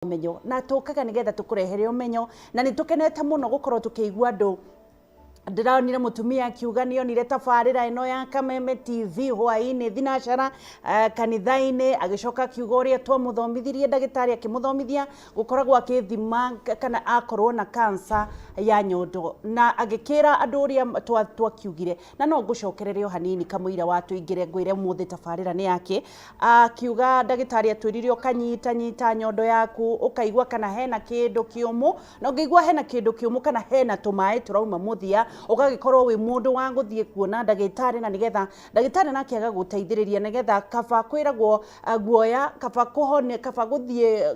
Ũmenyo na tũkaga nĩgetha tũkũrehere ũmenyo, na nĩ tũkenete mũno gũkorwo tũkĩigua andũ. Ndĩronire mũtumia akiuga nĩonire tabarĩra ĩno ya Kameme TV hwaĩ-inĩ thinacara kanitha-inĩ, agĩcoka akiuga ũrĩa twamũthomithirie, ndagĩtarĩ akĩmũthomithia gũkoragwo akĩthima kana akorwo na cancer ya nyondo, na agĩkĩra andũ ũrĩa twakiugire. Na no ngũcokerere o hanini kamũira wa tũingĩre, ngwĩre ũmũthĩ tabarĩra nĩ yake. Akiuga ndagĩtarĩ atwĩrire ũkanyita nyita nyondo yaku, ũkaigua kana hena kĩndũ kĩũmũ, na ũngĩigua hena kĩndũ kĩũmũ kana hena tũmaĩ tũrauma mũthia, ũgagĩkorwo wĩ mũndũ wa gũthiĩ kuona ndagĩtarĩ, na nĩgetha ndagĩtarĩ nake agagũteithĩrĩria, nĩgetha kaba kwĩragwo guoya, kaba kũhone, kaba gũthiĩ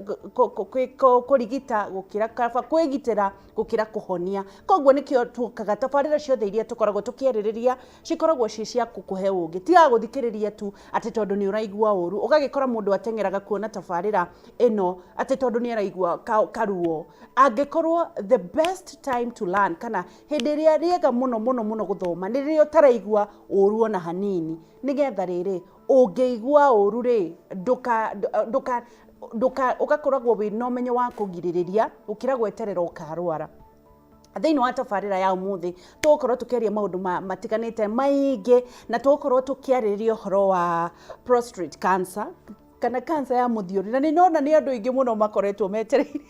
kũrigita gũkĩra kaba kwĩgitĩra gũkĩra kũhonia. Koguo nĩkĩo tuokaga tabarĩra ciothe iria tũkoragwo tũkĩarĩrĩria cikoragwo ciĩ cia gũkũhe ũgĩ, tiga gũthikĩrĩria tu atĩ tondũ nĩ ũraigua ũru. Ũgagĩkora mũndũ ateng'eraga kuona tabarĩra ĩno atĩ tondũ nĩ araigua karuo. Angĩkorwo the best time to learn, kana hĩndĩ ĩrĩa rĩega mũno mũno mũno gũthoma, nĩ rĩrĩa ũtaraigua ũru ona hanini, nĩgetha rĩrĩ ũngĩigua ũru rĩ, ndũka ndũka ndũka ũgakoragwo wĩna ũmenyo wa kũgirĩrĩria gũkĩra gweterera ũkarwara. Thĩinĩ wa tabarĩra ya ũmũthĩ tũgũkorwo tũkĩaria maũndũ matiganĩte maingĩ, na tũgũkorwo tũkĩarĩrĩria ũhoro wa prostate cancer kana cancer ya mũthiũri, na nĩ ndona nĩ andũ aingĩ mũno makoretwo metereire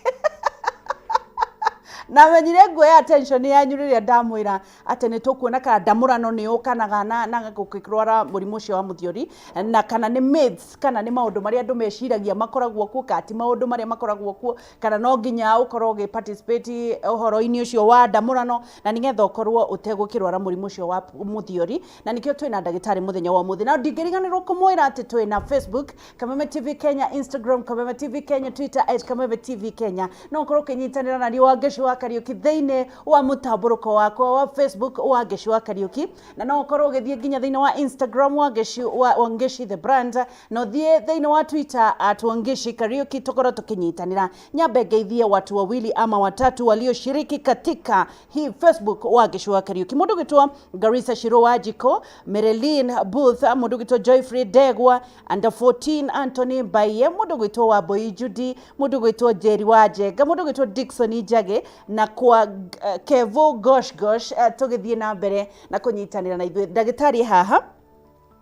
na menyire nguoya attention yanyu rĩrĩa ndamwĩra atĩ nĩ tũkuona kana ndamũrano nĩ ũkanaga na gũkĩrwara mũrimũ ũcio wa mũthiori, na kana nĩ myths, kana nĩ maũndũ marĩa andũ meciragia makoragwo kuo, kana ti maũndũ marĩa makoragwo kuo, kana no nginya ũkorwo ũgĩ participate ũhoro-inĩ ũcio wa ndamũrano na nĩgetha ũkorwo ũtegũkĩrwara mũrimũ ũcio wa mũthiori. Na nĩkĩo twĩna ndagĩtarĩ mũthenya wa ũmũthĩ, na ndingĩriganĩrwo kũmwĩra atĩ twĩna Facebook Kameme TV Kenya, Instagram Kameme TV Kenya, Twitter @KamemeTVKenya. No ũkorwo ũkĩnyitanĩra na niĩ Wangeci wa Kariũki thĩinĩ wa mũtambũrũko wakwa wa Facebook Wangeci wa Kariũki, na no ũkorwo ũgĩthiĩ nginya thĩinĩ wa Instagram Wangeci wa Wangeci the brand, na ũthiĩ thĩinĩ wa Twitter @WangeciKariũki, tũkorwo tũkĩnyitanĩra. Nyambe ngeithie watu wawili ama watatu walioshiriki katika hii Facebook Wangeci wa Kariũki: mũndũ ũgĩtwo Garissa Shiro Wajiko, Merelin Booth, mũndũ ũgĩtwo Joyfrey Ndegwa, under 14 Anthony Mbaie, mũndũ ũgwĩtwo Wambui Judy, mũndũ ũgwĩtwo Jerry Wanjenga, mũndũ ũgwĩtwo Dickson Njage, na kwa Kevo Gosh Gosh, tũgĩthiĩ na mbere na kũnyitanĩra na ithuĩ. Ndagĩtarĩ haha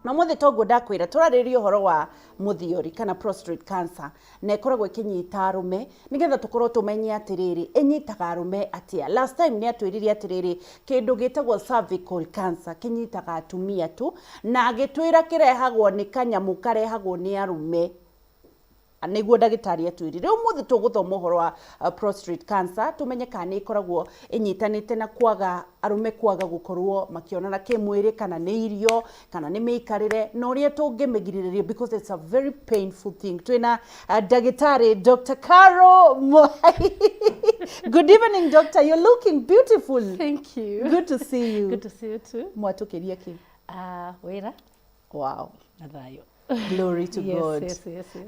na ũmũthĩ toguo ndakwĩra, tũrarĩrĩria ũhoro wa mũthiori kana prostate cancer, na ĩkoragwo ĩkĩnyita arũme, nĩgetha tũkorwo tũmenye atĩrĩrĩ, ĩnyitaga arũme atĩa. Last time nĩ atwĩrire atĩrĩrĩ, kĩndũ gĩtagwo cervical cancer kĩnyitaga atumia tu, na agĩtwĩra kĩrehagwo nĩ kanyamũ karehagwo nĩ arũme, nĩguo ndagĩtarĩ atwĩrire. Ũmũthĩ tũgũthoma ũhoro wa prostate cancer, tũmenye kana nĩ ĩkoragwo ĩnyitanĩte na kwaga arũme kwaga gũkorwo makĩonana kĩmwĩrĩ, kana nĩ irio, kana nĩ mĩikarĩre, na ũrĩa tũngĩmĩgirĩrĩria, because it's a very painful thing. Twĩna ndagĩtarĩ Dr. Caro Mwai. Good evening, doctor. You're looking beautiful. Thank you. Good to see you. Good to see you too. Mwatũkĩria kĩ? Wĩra na thayũ. Glory to God.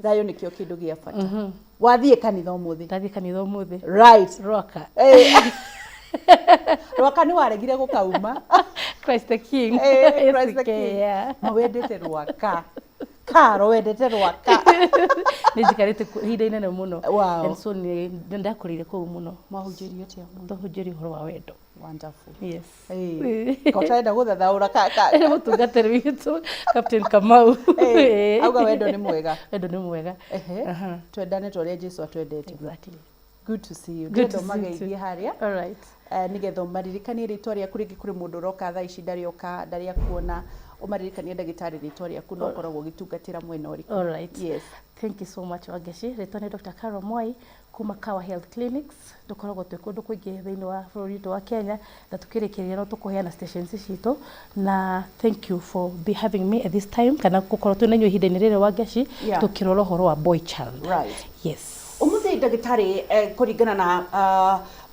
Thayũ nĩkĩo kĩndũ gĩa bata. Wathiĩ kanitha ũmũthĩ? Ndathiĩ kanitha ũmũthĩ. Roka. Rwaka nĩ waregire gũkauma. Christ the King. Christ the ACK, King. Yeah. Ma wendete Rwaka, Karo, wendete Rwaka. Nĩ njikarĩte kuo ihinda inene mũno. And so nĩ ndakũrĩire kũu mũno. Mwahunjĩrio atĩa? Twahunjĩrio ũhoro wa wendo. Wonderful. Yes. Ko ũtarenda gũthathaũra ka Nĩ mũtungatĩri witũ Captain Kamau. Auga wendo nĩ mwega. Wendo nĩ mwega. Twendane ta ũrĩa Jesu atwendete. Exactly. Good to see you. Good to Ndĩrenda see you ũmageithie too. harĩa. All right. Nĩgetha ũmaririkanie rĩtwa rĩaku rĩngĩ, kũrĩ mũndũ ũroka thaa ici ndarĩoka ndarĩ akuona, ũmaririkanie ndagĩtarĩ rĩtwa rĩaku na ũkoragwo ũgĩtungatĩra mwena ũrĩkũ. All right. Yes. Thank you so much, Wangeci. Rĩtwa nĩ Dr. Carol Mwai kuma Kawa Health Clinics. Tũkoragwo twĩ kũndũ kũingĩ thĩinĩ wa bũrũri witũ wa Kenya, na tũkĩrĩkĩrĩria no tũkũheana stations citũ, na thank you for be having me at this time, kana gũkorwo twĩ na inyuĩ ihinda-inĩ rĩrĩ, Wangeci, tũkĩrora ũhoro wa boy child. Yes. Ũmũthĩ ndagĩtarĩ, kũringana na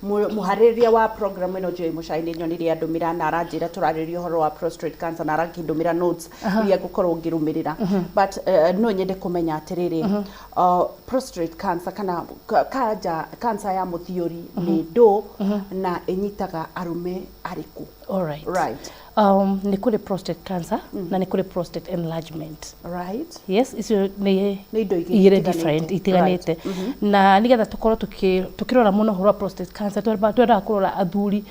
mũharĩrĩria wa program ĩno Joy Mũcai, nĩ nyonire andũmĩra na aranjĩra tũrarĩrĩria ũhoro wa prostate cancer, na arakĩndũmĩra notes iria ngũkorwo ngĩrũmĩrĩra, but no nyende kũmenya atĩrĩrĩ, prostate cancer kana kanja, cancer ya mũthiori nĩ ndũ, na ĩnyitaga arũme arĩkũ? All right. Right. Nĩ kũrĩ prostate cancer na nĩ kũrĩ prostate enlargement. Yes, icio nĩ Nĩ indo igĩrĩ igĩrĩ itiganĩte. Different itiganĩte. Na nĩgetha tũkorwo tũkĩrora mũno ũhoro wa prostate cancer, twendaga kũrora athuri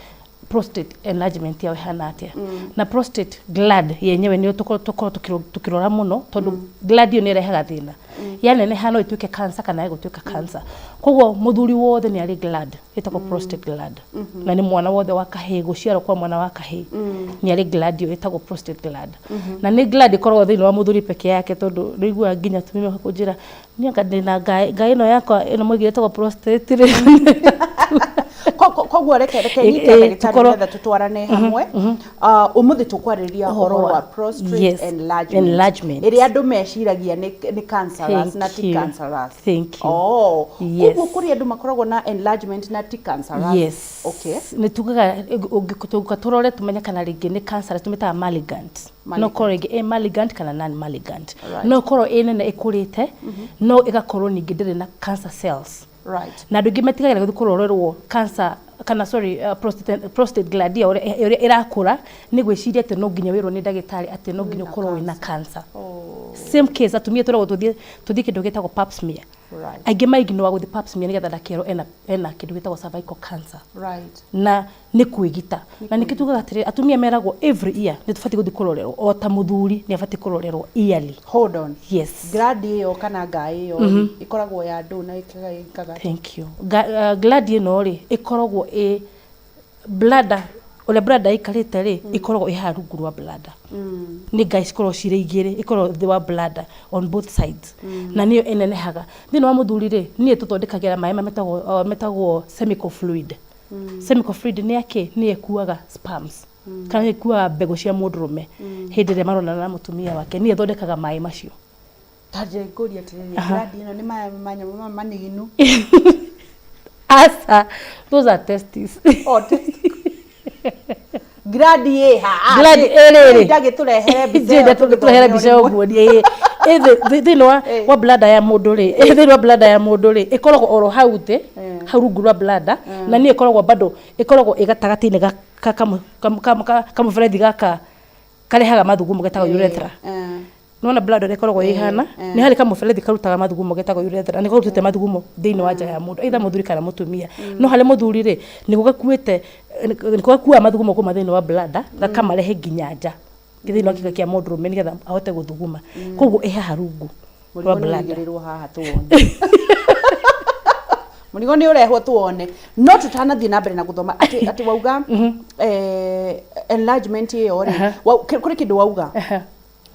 prostate enlargement yao ĩhana atĩa, na prostate gland yenyewe nĩyo tũkorwo tũkĩrora mũno, tondũ gland ĩyo nĩ ĩrehaga thĩna. Yaneneha no ĩtuĩke cancer kana yage gũtuĩka cancer. Koguo mũthuri wothe nĩ arĩ gland ĩtagwo prostate gland, na nĩ mwana wothe wa kahĩĩ, gũciarwo kwa mwana wa kahĩĩ nĩ arĩ gland ĩyo ĩtagwo prostate gland. Na nĩ gland ĩkoragwo thĩinĩ wa mũthuri peke yake, tondũ nĩ iguaga nginya atumia moka kũnjĩra, "Niĩ anga ndĩna ngaĩ ngaĩ ĩno yakwa ĩno moigire ĩtagwo prostate rĩ." Koguo reke nyite ndagĩtarĩ, nĩgetha tũtwarane hamwe. Ah, ũmũthĩ tũkwarĩrĩria ũhoro wa prostate enlargement, enlargement. Ĩrĩa andũ meciragia nĩ cancerous. Thank Na ti you. cancerous. Thank you. Oh, Yes. koguo kũrĩ andũ makoragwo na enlargement na ti cancerous. Yes. Nĩ tugaga tũka tũrore tũmenye kana rĩngĩ nĩ cancer, tũmĩtaga malignant. No korwo rĩngĩ ĩ malignant kana non malignant. No korwo ĩ nene ĩkũrĩte, no ĩgakorwo ningĩ ndĩrĩ na cancer cells. Na andũ aingĩ metigagĩra gũthiĩ kũrorerwo cancer kana, sorry, prostate gland ĩyo ũrĩa ĩrakũra, nĩ gwĩciria atĩ no nginya wĩrwo nĩ ndagĩtarĩ atĩ no nginya ũkorwo wĩna cancer. Same case, atumia tũragwo tũthiĩ kĩndũ gĩtagwo pap smear. Aingĩ maignoa gũthiĩ pap smear nĩgetha ndakerwo ena kĩndũ gĩtagwo cervical cancer. Na nĩ kwĩgita, na nĩkĩo tugaga atĩrĩrĩ, atumia meragwo every year nĩ tũbatiĩ gũthiĩ kũrorerwo, o ta mũthuri nĩ abatiĩ kũrorerwo yearly. Hold on. Yes. Gland ĩyo kana ngaĩ ĩyo rĩ, ĩkoragwo ya ndũ na ĩkaga atĩa? Thank you. Gland ĩno rĩ, ĩkoragwo ĩ bladder, ũrĩa bladder ĩikarĩte rĩ, ĩkoragwo ĩ haha rungu rwa bladder. Nĩ ngai cikoragwo cirĩ igĩrĩ, ĩkoragwo thĩ wa bladder on both sides, na nĩyo ĩnenehaga. Thĩinĩ wa mũthuri rĩ, niĩ tũthondekagĩra maĩ maya metagwo seminal fluid. Seminal fluid nĩ akĩ? Nĩyo ĩkuaga sperms kana nĩyo ĩkuaga mbegũ cia mũndũrũme hĩndĩ ĩrĩa maronana na mũtumia wake, nĩyo ĩthondekaga maĩ macio. Ta njĩra ngũrie atĩrĩrĩ, gland ĩno nĩ maya manyamũ maya maniginu? Aca, those are testes. Oh, gland ĩ ha? Ah, Gland ĩ rĩrĩ. Ndagĩtũrehere mbica ĩyo. Njĩra tũrehere mbica Tũgĩthome. ũguo ĩ thĩinĩ wa wa bladder ya mũndũ rĩ, thĩinĩ wa bladder ya mũndũ rĩ, ĩkoragwo oro hau thĩ, hau rungu rwa bladder, na niyo ĩkoragwo bado ĩkoragwo ĩ gatagatĩ-inĩ ga kamũberethi gaka karehaga mathugumo getagwo urethra. Nĩwona bladder ũrĩa ĩkoragwo ĩhana? Nĩ harĩ kamũberethi karutaga mathugumo getagwo urethra, nĩko karutĩte mathugumo thĩinĩ wa nja ya mũndũ, either mũthuri kana mũtumia. No harĩ mũthuri rĩ, nĩko gakuĩte, nĩko gakuaga mathugumo kuma thĩinĩ wa bladder, gakamarehe nginya nja thĩinĩ wa kĩga kĩa mũndũrũme nĩgetha ahote gũthuguma. Koguo ĩ haha rungu rwa Mũrigo nĩ bladder. ũigĩrĩrwo haha tuone. Mũrigo nĩ ũrehwo tuone. No tũtanathiĩ na mbere na gũthoma, atĩ wauga enlargement ĩyo rĩ, kũrĩ kĩndũ wauga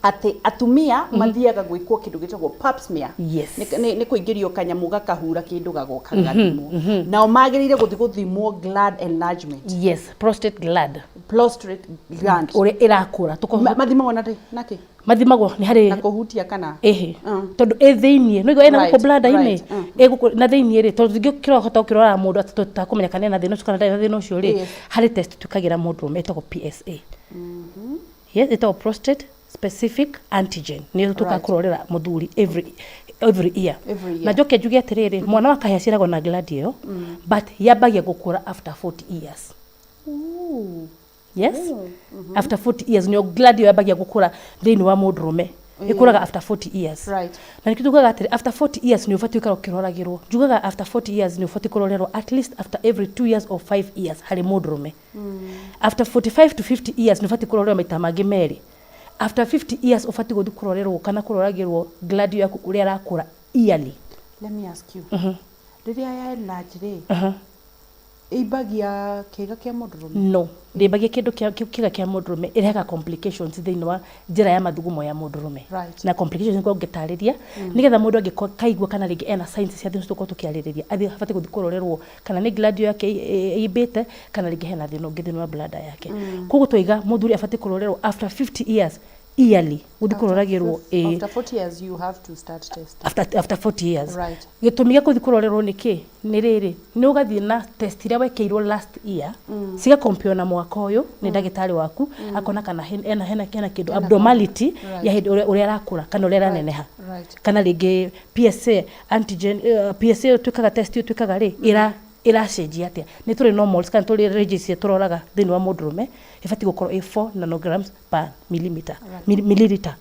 atĩ atumia mathiaga gwĩkwo kĩndũ gĩtagwo pap smear. Yes. Nĩ kũingĩrio kanyamũ gakahura kĩndũ gagoka gathimwo. Nao magĩrĩire gũthiĩ gũthimwo gland enlargement? Yes, prostate gland. Prostate gland. Ũrĩa ĩrakũra. Mathimagwo na nakĩ? Mathimagwo nĩ harĩ Na kũhutia kana? Ĩhĩ, tondũ ĩ thĩiniĩ no ĩna gũkũ bladder-inĩ. Ĩ gũkũ na thĩiniĩ rĩ, tondũ tũtingĩkĩhota gũkĩrora mũndũ atĩ tũtakũmenya kana ena thĩna ũcio kana ndarĩ na thĩna ũcio rĩ, harĩ test twĩkagĩra mũndũrũme ĩtagwo PSA. Yes, ĩtagwo prostate specific antigen, nĩyo tũkaga kũrorera mũthuri every year. Every year. Na njoke njuge atĩrĩrĩ, mwana wa kahĩĩ aciaragwo na gland ĩyo, but yambagia gũkũra after 40 years. Ooh. Yes, after 40 years nĩyo gland ĩyo yambagia gũkũra thĩinĩ wa mũndũrũme, ĩkũraga after 40 years. Na nĩkĩo tugaga atĩrĩ, after 40 years nĩ ũbatiĩ gũikara ũkĩroragĩrwo. Njugaga after 40 years nĩ ũbatiĩ kũrorerwo at least after every 2 years or 5 years harĩ mũndũrũme. After 45 to 50 years nĩ ũbatiĩ kũrorerwo maita mangĩ merĩ. After 50 years ũbatiĩ gũthiĩ kũrorerwo kana kũroragĩrwo gland ĩyo yaku ũrĩa ĩrakũra yearly. Let me ask you, rĩrĩa ya enlarge rĩ, ĩimbagia kĩga kĩa mũndũrũme? No, ndĩmbagia kĩndũ kĩga kĩa mũndũrũme, ĩrehaga complications thĩinĩ wa njĩra ya mathugumo ya mũndũrũme. Na complications nĩguo ngĩtarĩria, nĩgetha mũndũ angĩkaigua kana rĩngĩ ena signs cia thĩna ũcio tũkorwo tũkĩarĩrĩria, athiĩ, abatiĩ gũthiĩ kũrorerwo kana nĩ gland ĩyo yake ĩimbĩte kana rĩngĩ hena thĩna ũngĩ thĩinĩ wa bladder yake. Koguo twaiga mũthuri abatiĩ kũrorerwo after 50 years yearly, gũthiĩ kũroragĩrwo ĩ. After 40 years you have to start testing. After 40 years. Gĩtũmi gĩa gũthiĩ kũrorerwo nĩ kĩ? Nĩ rĩrĩ, nĩ ũgathiĩ na test iria wekĩirwo last year, cigakompio na mwaka ũyũ nĩ ndagĩtarĩ waku, akona kana hena kĩndũ abnormality ya hĩndĩ ũrĩa arakũra kana ũrĩa ĩraneneha. Kana rĩngĩ PSA antigen, PSA twĩkaga, test ĩyo twĩkaga rĩ, ĩra Ĩracenjia atĩa? Nĩ tũrĩ normals kana tũrĩ ranges iria tũroraga thĩinĩ wa mũndũrũme, ĩbatiĩ gũkorwo ĩ 4 nanograms per millimeter, milliliter.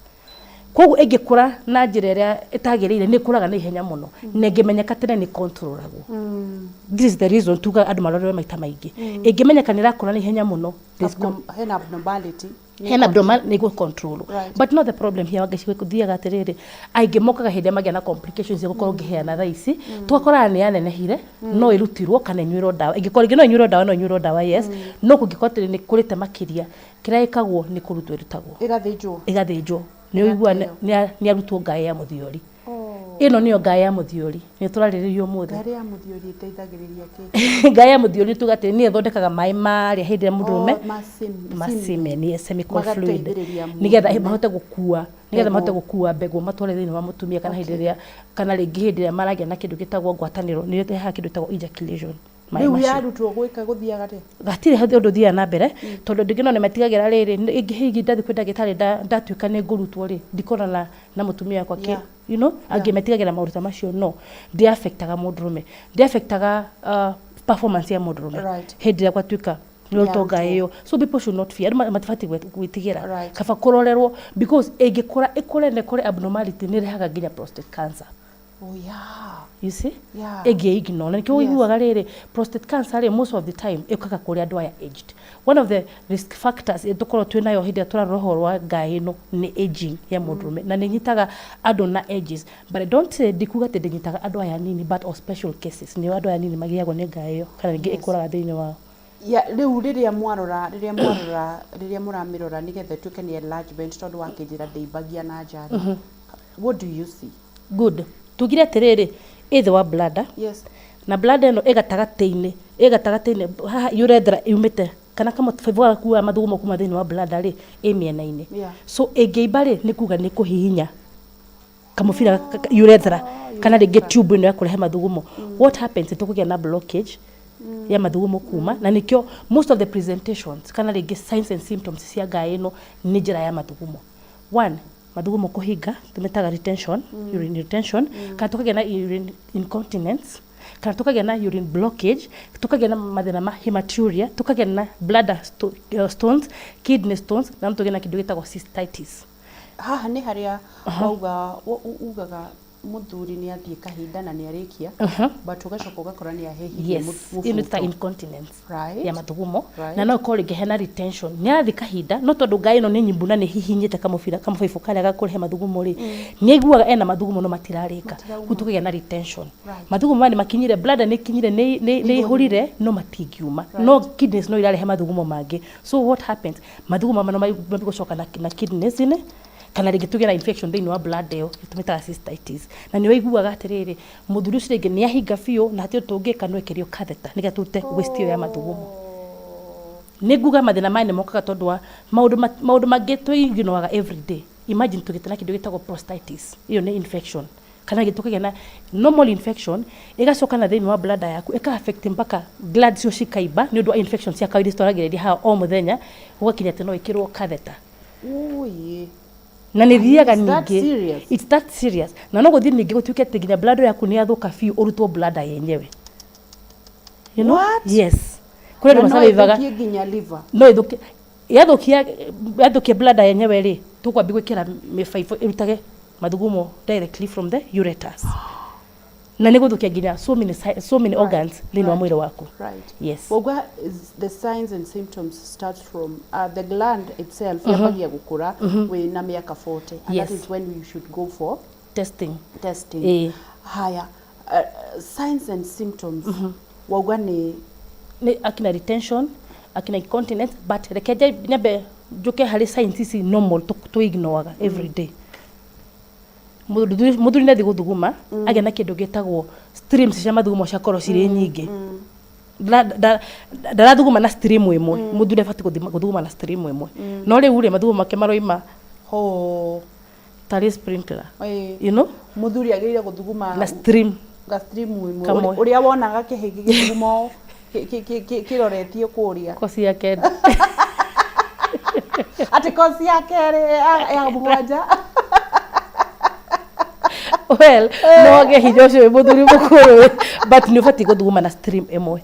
Koguo ĩngĩkũra na njĩra ĩrĩa ĩtagĩrĩire nĩ ĩkũraga na ihenya mũno na ĩngĩmenyeka tene nĩ controlagwo. This is the reason tugaga andũ marorerwo maita maingĩ. Ĩngĩmenyeka nĩ ĩrakũra na ihenya mũno, there's Hena abnormality. Hena abnormal nĩ gũ control. Right. But not the problem here, Wangeci, gũthiaga atĩrĩrĩ, aingĩ mokaga hĩndĩ ĩrĩa magĩa na complications cia gũkorwo ngĩheana thaa ici, tũgakoraga nĩ yanenehire, no ĩrutirwo kana ĩnyuĩrwo ndawa. Ĩngĩkorwo rĩngĩ no ĩnyuĩrwo ndawa, no ĩnyuĩrwo ndawa, yes, no kũngĩkorwo atĩ nĩ kũrĩte makĩria, kĩrĩa ĩkagwo nĩ kũrutwo ĩrutagwo. Ĩgathĩnjwo. Ĩgathĩnjwo. Nĩ ũiguaga nĩ arutwo ngaĩ ya mũthiori. Ĩno nĩyo ngaĩ ya mũthiori, nĩyo tũrarĩrĩria ũmũthĩ. Ngaĩ ya mũthiori ĩteithagĩrĩria kĩ? Ngaĩ ya mũthiori nĩ tuga atĩ nĩyo ĩthondekaga maĩ marĩa hĩndĩ ĩrĩa mũndũrũme Oh, ma ma semen, yes, seminal fluid, Magateithĩrĩria nĩgetha mũndũrũme. mahote gũkua, nĩgetha mahote Mbegũ. gũkua mbegũ matware thĩinĩ wa mũtumia kana hĩndĩ ĩrĩa, kana rĩngĩ hĩndĩ ĩrĩa maragĩa na kĩndũ gĩtagwo ngwatanĩro, nĩyo ĩrehaga kĩndũ gĩtagwo ejaculation. Maĩ Rĩu macio. Yarutwo gwĩka gũthiaga atĩa? Gatirĩ ũndũ ũthiaga na mbere, tondũ andũ aingĩ no nĩmetigagĩra rĩrĩ, hihi ndathiĩ kwĩ ndagĩtarĩ ndatuĩka nĩ ngũrutwo rĩ, ndikonana na mũtumia wakwa kĩ, angĩ metigagĩra maũndũ ta macio, no ndĩ affectaga mũndũrũme, ndĩ affectaga performance ya mũndũrũme hĩndĩ ĩrĩa gwatuĩka nĩ ũtonga Yarutwo. Ĩyo. So people should not fear, andũ matibatiĩ gwĩtigĩra, kaba kũrorerwo, because ĩngĩkũra ĩkũre na ĩkũre abnormality, nĩ ĩrehaga nginya prostate cancer. Oh yeah. You see? Yeah. Ĩngĩ ignore na nĩkĩo ũiguaga rĩrĩ, prostate cancer rĩ, most of the time ĩũkaga kũrĩ andũ aya aged. One of the risk factors tũkoragwo twĩ nayo hĩndĩ ĩrĩa tũrarora ũhoro wa ngaĩ ĩno nĩ aging ya mũndũrũme, na nĩ ĩnyitaga andũ na ages, but I don't say, ndikuga atĩ ndĩnyitaga andũ aya anini, but of special cases nĩo andũ aya anini magĩagwo nĩ ngaĩ ĩyo kana rĩngĩ ĩkũraga thĩinĩ wao. Ya, rĩu rĩrĩa mwarora rĩrĩa mũramĩrora nĩgetha ĩtuĩke nĩ enlargement, tondũ wakĩnjĩra ndĩimbagia na nja rĩ, what do you see? Good. Tugire atĩrĩrĩ, ĩ thĩ wa bladder, na bladder ĩno ĩ gatagatĩ-inĩ, ĩ gatagatĩ-inĩ haha urethra yumĩte kana kamũbaibũ gakuaga mathugumo kuma thĩinĩ wa bladder rĩ, ĩ mĩena-inĩ. So ĩngĩimba rĩ, nĩ kuga nĩ kũhihinya kamũbira urethra kana rĩngĩ tube ĩno ya kũrehe mathugumo. What happens, nĩ tũkũgĩa na blockage ya mathugumo kuma, na nĩkĩo most of the presentations kana rĩngĩ signs and symptoms cia ngaĩ ĩno nĩ njĩra ya mathugumo. One, mathugumo kũhinga, tũmĩtaga retention, urine retention, kana tũkagĩa na urine incontinence, kana tũkagĩa na urine blockage, tũkagĩa na mathĩna ma hematuria, tũkagĩa na bladder stones, kidney stones, na no tũgĩe na kĩndũ gĩtagwo cystitis. Haha nĩ harĩa wauga ugaga mũthuri nĩ athiĩ kahinda na nĩ arĩkia, but ũgacoka ũgakora nĩ ahehirie. Yes, ĩno mũbuto. Ĩta incontinence ya mathugumo. Right. Na no ĩkorwo rĩngĩ hena retention, nĩ arathiĩ kahinda, no tondũ ngaĩ ĩno nĩ nyimbu na nĩ hihinyĩte kamũbira kamũbaibũ karĩa gakũrehe mathugumo rĩ, nĩ aiguaga ena mathugumo no matirarĩka. Matirauma. Rĩu tũkagĩa na retention. Right. Mathugumo maya nĩ makinyire bladder, nĩ ikinyire, nĩ ihũrire, no matingiuma, no kidneys no irarehe mathugumo mangĩ. So what happens, mathugumo maya no magũcoka na kidneys-inĩ, kana rĩngĩ tũgĩe na infection thĩinĩ wa bladder ĩyo tũmĩtaga cystitis, na nĩ ũiguaga atĩrĩrĩ, mũthuri ũcio rĩngĩ nĩ ahinga biũ na hatirĩ ũndũ tũngĩka no ekĩrio catheter nĩgetha tũrute waste ĩyo ya mathugumo. Nĩ nguga mathĩna maya nĩ mokaga tondũ wa maũndũ mangĩ twĩignoraga every day. Imagine tũgĩte na kĩndũ gĩtagwo prostatitis, ĩyo nĩ infection, kana rĩngĩ tũkagĩa na normal infection ĩgacoka na thĩinĩ wa bladder yaku, ĩka affect mpaka glands icio cikaimba nĩ ũndũ wa infection cia kawaida citwaragĩrĩria haha o mũthenya, gũgakinya atĩ no ĩkĩrwo catheter. Ui. Na nĩ thiaga It's that ningĩ serious? It's that serious, na no gũthiĩ ningĩ gũtuĩke atĩ nginya bladder yaku nĩ yathũka biũ, ũrutwo bladder yenyewe. What? Yes, kũrĩ andũ Na no masurvivaga. ĩthũkie nginya liver? No ĩthũkie. Yathũkia bladder yenyewe rĩ, tũkwambia gwĩkĩra mĩbaibũ ĩrutage mathugumo directly from the ureters, na nĩ gũthũkia nginya so many organs thĩinĩ wa mwĩrĩ waku. Yes. Wauga the signs and symptoms start from the gland itself yambagia gũkũra wĩ na mĩaka 40, and that is when you should go for testing. Testing. Ĩĩ. Haya, signs and symptoms wauga nĩ Nĩ akina retention, akina incontinence, but reke nyambe njũke harĩ signs ici normal tũ ignoraga every day. Mũthuri nĩ athiĩ gũthuguma, agĩa na kĩndũ gĩtagwo streams cia mathugumo ciakorwo cirĩ nyingĩ. Ndarathuguma na stream ĩmwe. Mũthuri abatiĩ gũthuguma na stream ĩmwe, no rĩu rĩ, mathugumo make maroima ho tarĩ sprinkler. Ĩĩ. You know? Mũthuri agĩrĩire gũthuguma na stream ga stream ĩmwe. Kamwe. Ũrĩa wonaga kĩhĩ gĩgĩthuguma kĩroretie kũrĩa. Kosi ya kerĩ. Atĩ kosi ya kerĩ ya mũgwanja. Well, no wage hinya ũcio wĩ mũthuri mũkũrũ, but nĩ ũbatiĩ gũthuguma na stream ĩmwe.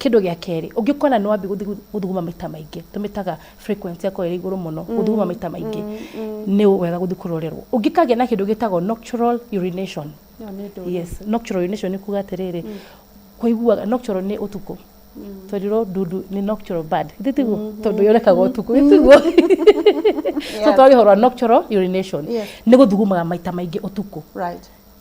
Kĩndũ gĩa kerĩ, ũngĩkona nĩ wambia gũthuguma maita maingĩ, tũmĩtaga frequency yakorwo ĩrĩ igũrũ mũno, gũthuguma maita maingĩ, nĩ wega gũthiĩ kũrorerwo. Ũngĩkagĩa na kĩndũ gĩtagwo nocturnal urination. Ĩyo nĩ ndũĩ. Yes, nocturnal urination nĩ kuga atĩrĩrĩ, kũiguaga nocturnal nĩ ũtukũ. Twerirwo ndundu nĩ nocturnal bird, githĩ tiguo? Tondũ yonekaga ũtukũ, githĩ tiguo? So twaria ũhoro wa nocturnal urination, nĩ gũthugumaga maita maingĩ ũtukũ.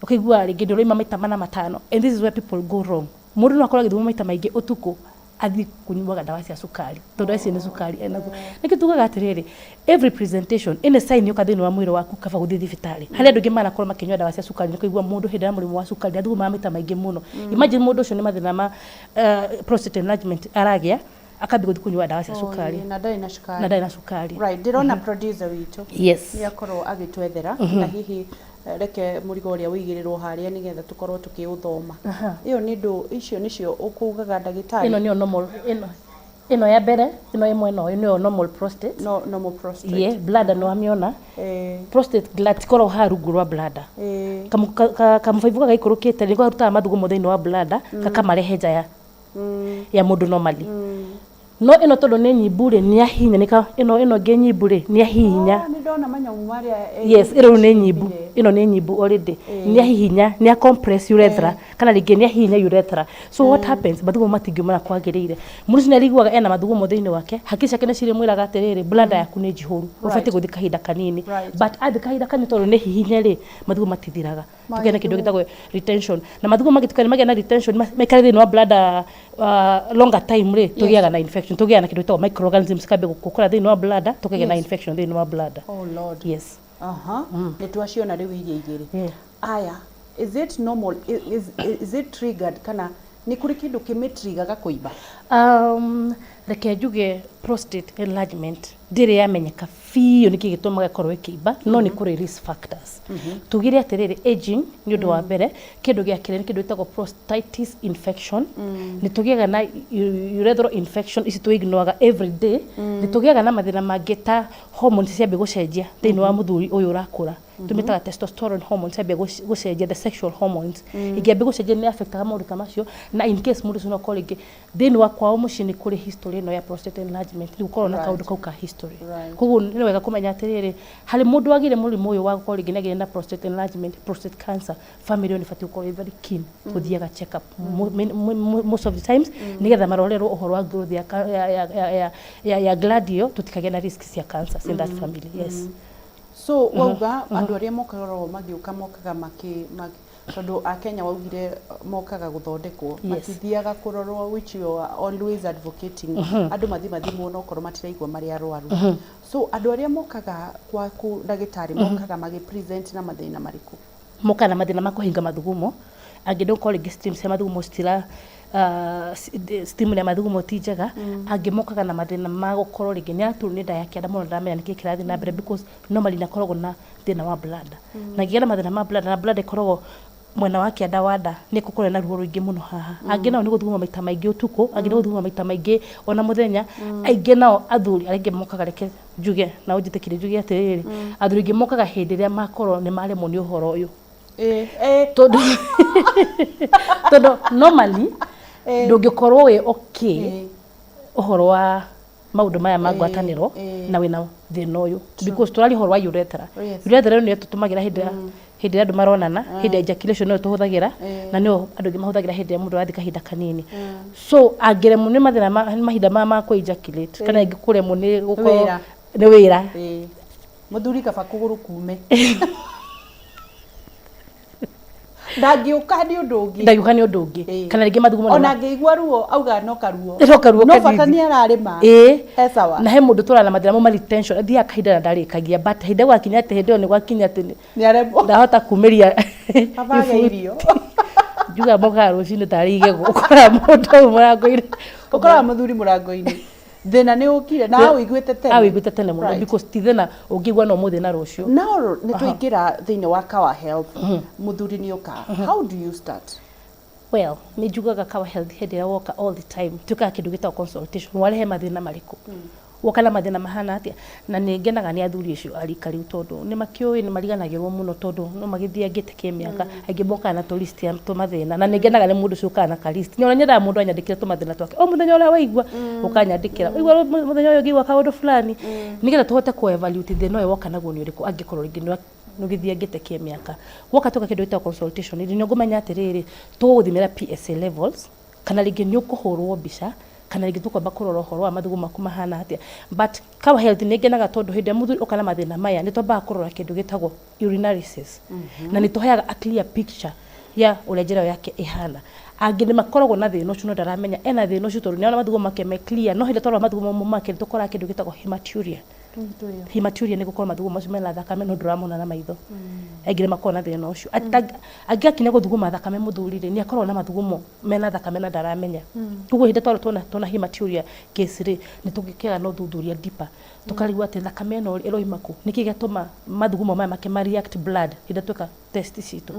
Ũkaigua rĩngĩ nĩ ũraima maita mana matano, and this is where people go wrong. Mũndũ no akorwo agĩthuguma maita maingĩ ũtukũ, athiĩ kũnyuaga ndawa cia cukari, tondũ acio nĩ cukari enaguo. Nĩkĩo tugaga atĩrĩrĩ, every presentation, any sign yoka thĩinĩ wa mwĩrĩ waku, kaba gũthiĩ thibitarĩ. Harĩ andũ aingĩ manakorwo makĩnyua ndawa cia cukari, nĩ kũigua mũndũ hĩndĩ ya mũrimũ wa cukari athugumaga maita maingĩ mũno. Imagine mũndũ ũcio nĩ mathĩna ma prostate enlargement aragĩa, akambia gũthiĩ kũnyua ndawa cia cukari. Na ndarĩ na cukari. Na ndarĩ na cukari. Right, ndĩrona producer witũ nĩ akorwo agĩtwethera, na hihi reke mũrigo ũrĩa ũigĩrĩrwo harĩa nĩgetha tũkorwo tũkĩũthoma. Ĩyo nĩ ndũ icio nĩcio ũkũgaga ndagĩtarĩ? Ĩno nĩyo normal, ĩno ya mbere, ĩno ĩ mwena ũyũ nĩyo normal prostate. No, normal prostate. Yeah, bladder nĩ wamĩona. Prostate gland tikoragwo haha rungu rwa bladder. Kamũbaibũ gaka gaikũrũkĩte nĩko karutaga mathugumo thĩinĩ wa bladder, gakamarehe nja ya mũndũ normally. No ĩno tondũ nĩ nyimbu rĩ, nĩ ahihinya, nĩ ĩno ĩngĩ nyimbu rĩ, nĩ ahihinya. Nĩ ndona manyamũ marĩa. Yes, ĩno rĩu nĩ nyimbu. Ĩno nĩ nyimbu already. Nĩ ahihinya, nĩ a compress urethra, kana rĩngĩ nĩ ahihinya urethra. So what happens? Mathugumo matingiumana kwagĩrĩire. Mũndũ ũcio nĩ arĩiguaga ena mathugumo thĩinĩ wake, hakiri ciake nĩ cirĩmwĩraga atĩrĩrĩ, bladder yaku nĩ njihũru, ũbatiĩ gũthiĩ kahinda kanini. But athiĩ kahinda kanini tondũ nĩ hihinye rĩ, mathugumo matithiraga. Tũkagĩa na kĩndũ gĩtagwo retention. Na mathugumo mangĩtuĩka nĩ magĩa na retention, maikare thĩinĩ wa bladder longer time rĩ, tũgĩaga na infection, tũgĩaga na kĩndũ gĩtagwo microorganisms kambia gũkũra thĩinĩ wa bladder, tũkagĩa na infection thĩinĩ wa bladder. Oh Lord. Yes. Aha. Nĩ twaciona rĩu iria igĩrĩ. Aya, is it normal, is it triggered, kana nĩ kũrĩ kĩndũ kĩmĩtrigaga kũimba? Reke njuge prostate enlargement ndĩrĩ yamenyeka biũ nĩkĩ gĩtũmaga ĩkorwo ĩkĩimba, no nĩ kũrĩ risk factors. Tugire atĩrĩrĩ, aging nĩ ũndũ wa mbere. Kĩndũ gĩa kerĩ nĩ kĩndũ gĩtagwo prostatitis infection. Nĩ tũgĩaga na urethral infection, ici tũ-ignoraga every day. Nĩ tũgĩaga na mathĩna mangĩ ta hormones ciambia gũcenjia thĩinĩ wa mũthuri ũyũ ũrakũra, tũmĩtaga testosterone hormones ciambia gũcenjia, the sexual hormones ingĩambia gũcenjia nĩ affectaga maũndũ ta macio. Na in case mũndũ ũcio no akorwo rĩngĩ thĩinĩ wa kwao mũciĩ nĩ kũrĩ history ĩno ya prostate enlargement, rĩu ũkorwo na kaũndũ kau ka history. Koguo nĩ wega kũmenya atĩrĩrĩ, harĩ mũndũ wagĩire mũrimũ ũyũ wa gũkorwo rĩngĩ nĩ agĩire na prostate enlargement, prostate cancer, family ĩyo nĩ ĩbatiĩ gũkorwo ĩ very keen gũthiaga check up most of the times, nĩgetha marorerwo ũhoro wa growth ya gland ĩyo, tũtikagĩe na risk cia cancers in that family, yes. So wauga andũ arĩa mokoragwo magĩũka mokaga makĩ tondũ akenya waugire mokaga gũthondekwo, matithiaga kũrorwo, which you are always advocating, andũ mathiĩ mathimwo nokorwo matiraigua marĩ arwaru. So andũ arĩa mokaga gwaku ndagĩtarĩ mokaga magĩ present na mathĩna marĩkũ? Mokaga na mathĩna ma kũhinga mathugumo. Angĩ nĩ gũkorwo rĩngĩ stream cia mathugumo citira steam ya mathugumo ti njega. Angĩ mokaga na mathĩna ma gũkorwo rĩngĩ nĩ araturwo nĩ nda ya kĩanda mũno, ndaramenya nĩkĩ kĩrathiĩ na mbere, because normally nĩ akoragwo na thĩna wa bladder, na angĩgĩa na mathĩna ma bladder, na bladder ĩkoragwo mwena wa kĩanda wa nda, nĩ gũkorwo na ruo rũingĩ mũno haha. Angĩ nao nĩ gũthuguma maita maingĩ ũtukũ, angĩ nĩ gũthuguma maita maingĩ ona mũthenya. Aingĩ nao athuri arĩa aingĩ mokaga, reke njuge na ũnjĩtĩkĩrie njuge atĩrĩrĩ, athuri aingĩ mokaga hĩndĩ ĩrĩa makorwo nĩ maremwo nĩ ũhoro ũyũ, tondũ normally ndũngĩkorwo wĩ okay ũhoro wa maũndũ maya ma ngwatanĩro na wĩna thĩna ũyũ, because tũraria ũhoro wa urethra. Urethra ĩyo nĩyo tũtũmagĩra hĩndĩ ĩrĩa andũ maronana, hĩndĩ ya ejaculation, nĩyo tũhũthagĩra, na nĩyo andũ aingĩ mahũthagĩra hĩndĩ ĩrĩa mũndũ arathiĩ kahinda kanini. So angĩremwo nĩ mathĩna ma nĩ mahinda maya ma kũ ejaculate, kana rĩngĩ kũremwo nĩ gũkorwo Wĩra. Nĩ wĩra. Mũthuri kaba kũgũrũ kume, ndangĩũka nĩ ũndũ ũngĩ. Ndangĩũka nĩ ũndũ ũngĩ. Kana rĩngĩ mathugumo nĩ Ona angĩigua ruo auga no karuo. No karuo No bata kanini. nĩ ararĩma. He sawa. Na he mũndũ tũrara na mathĩna mau ma retention, athiaga kahinda na ndarĩkagia, but hĩndĩ ĩyo gwakinya atĩ hĩndĩ ĩyo nĩ gwakinya atĩ Nĩ aremwo. Ndahota kumĩria. Kaba age irio. Njuga mokaga rũcinĩ tarĩ igego, ũkoraga mũndũ hau mũrango-inĩ. Ũkoraga mũthuri mũrango-inĩ, thĩna nĩ ũkire na awĩiguĩte tene. Awĩiguĩte tene mũno. Because ti thĩna ũngĩigua no ũmũthĩ na rũciũ. Now nĩ tũingĩra thĩinĩ wa Kawa Health, mũthuri nĩ ũka, how do you start? Well, nĩ njugaga Kawa Health hĩndĩ ĩrĩa woka, all the time twĩkaga kĩndũ gĩtagwo consultation. Warehe mathĩna marĩkũ? Woka na mathĩna mahana atĩa? Na nĩ ngenaga nĩ athuri acio a rika rĩu tondũ nĩ makĩũĩ nĩ mariganagĩrwo mũno tondũ no magĩthiangĩte kĩmĩaka. Aingĩ mokaga na tũ list ya tũmathĩna na nĩ ngenaga nĩ mũndũ ũcio ũkaga na ka list. Ona nyendaga mũndũ anyandĩkĩre tũmathĩna twake o mũthenya ũrĩa waigua ũkanyandĩkĩra. Waigua mũthenya ũyũ ngĩigua kaũndũ fulani nĩgetha tũhote kũ evaluate thĩna ũyũ woka naguo nĩ ũrĩkũ angĩkorwo rĩngĩ nĩ ũgĩthiangĩte kĩmĩaka. Woka tweka kĩndũ gĩtagwo consultation nĩ ũkũmenya atĩrĩrĩ, tũgũgũthimĩra PSA levels kana rĩngĩ nĩ ũkũhũrwo mbica kana rĩngĩ tũkwamba kũrora ũhoro wa mathugumo maku mahana atĩa. But Kawa Health nĩ ngenaga tondũ hĩndĩ ĩrĩa mũthuri oka na mathĩna maya nĩ twambaga kũrora kĩndũ gĩtagwo urinalysis na nĩ tũheaga a clear picture ya ũrĩa njĩra ĩyo yake ĩhana. Angĩ nĩ makoragwo na thĩna ũcio no ndaramenya ena thĩna ũcio tondũ nĩ arona mathugumo make me clear no hĩndĩ ĩrĩa twarora mathugumo make nĩ tũkoraga kĩndũ gĩtagwo hematuria. Hematuria nĩ gũkorwo mathugumo macio mena thakame no ndũramona na maitho. Aingĩ nĩ makoragwo na thĩna ũcio. Angĩgakinya gũthuguma thakame mũthuri rĩ, nĩ akoragwo na mathugumo mena thakame na ndaramenya. Koguo hĩndĩ ĩrĩa twarora tuona hematuria case rĩ, nĩ tũgĩkaga na ũthuthuria deeper tũkarigwo atĩ thakame ĩno ĩroima kũ, nĩkĩ gĩatũma mathugumo maya make ma react blood hĩndĩ ĩrĩa tweka test citũ.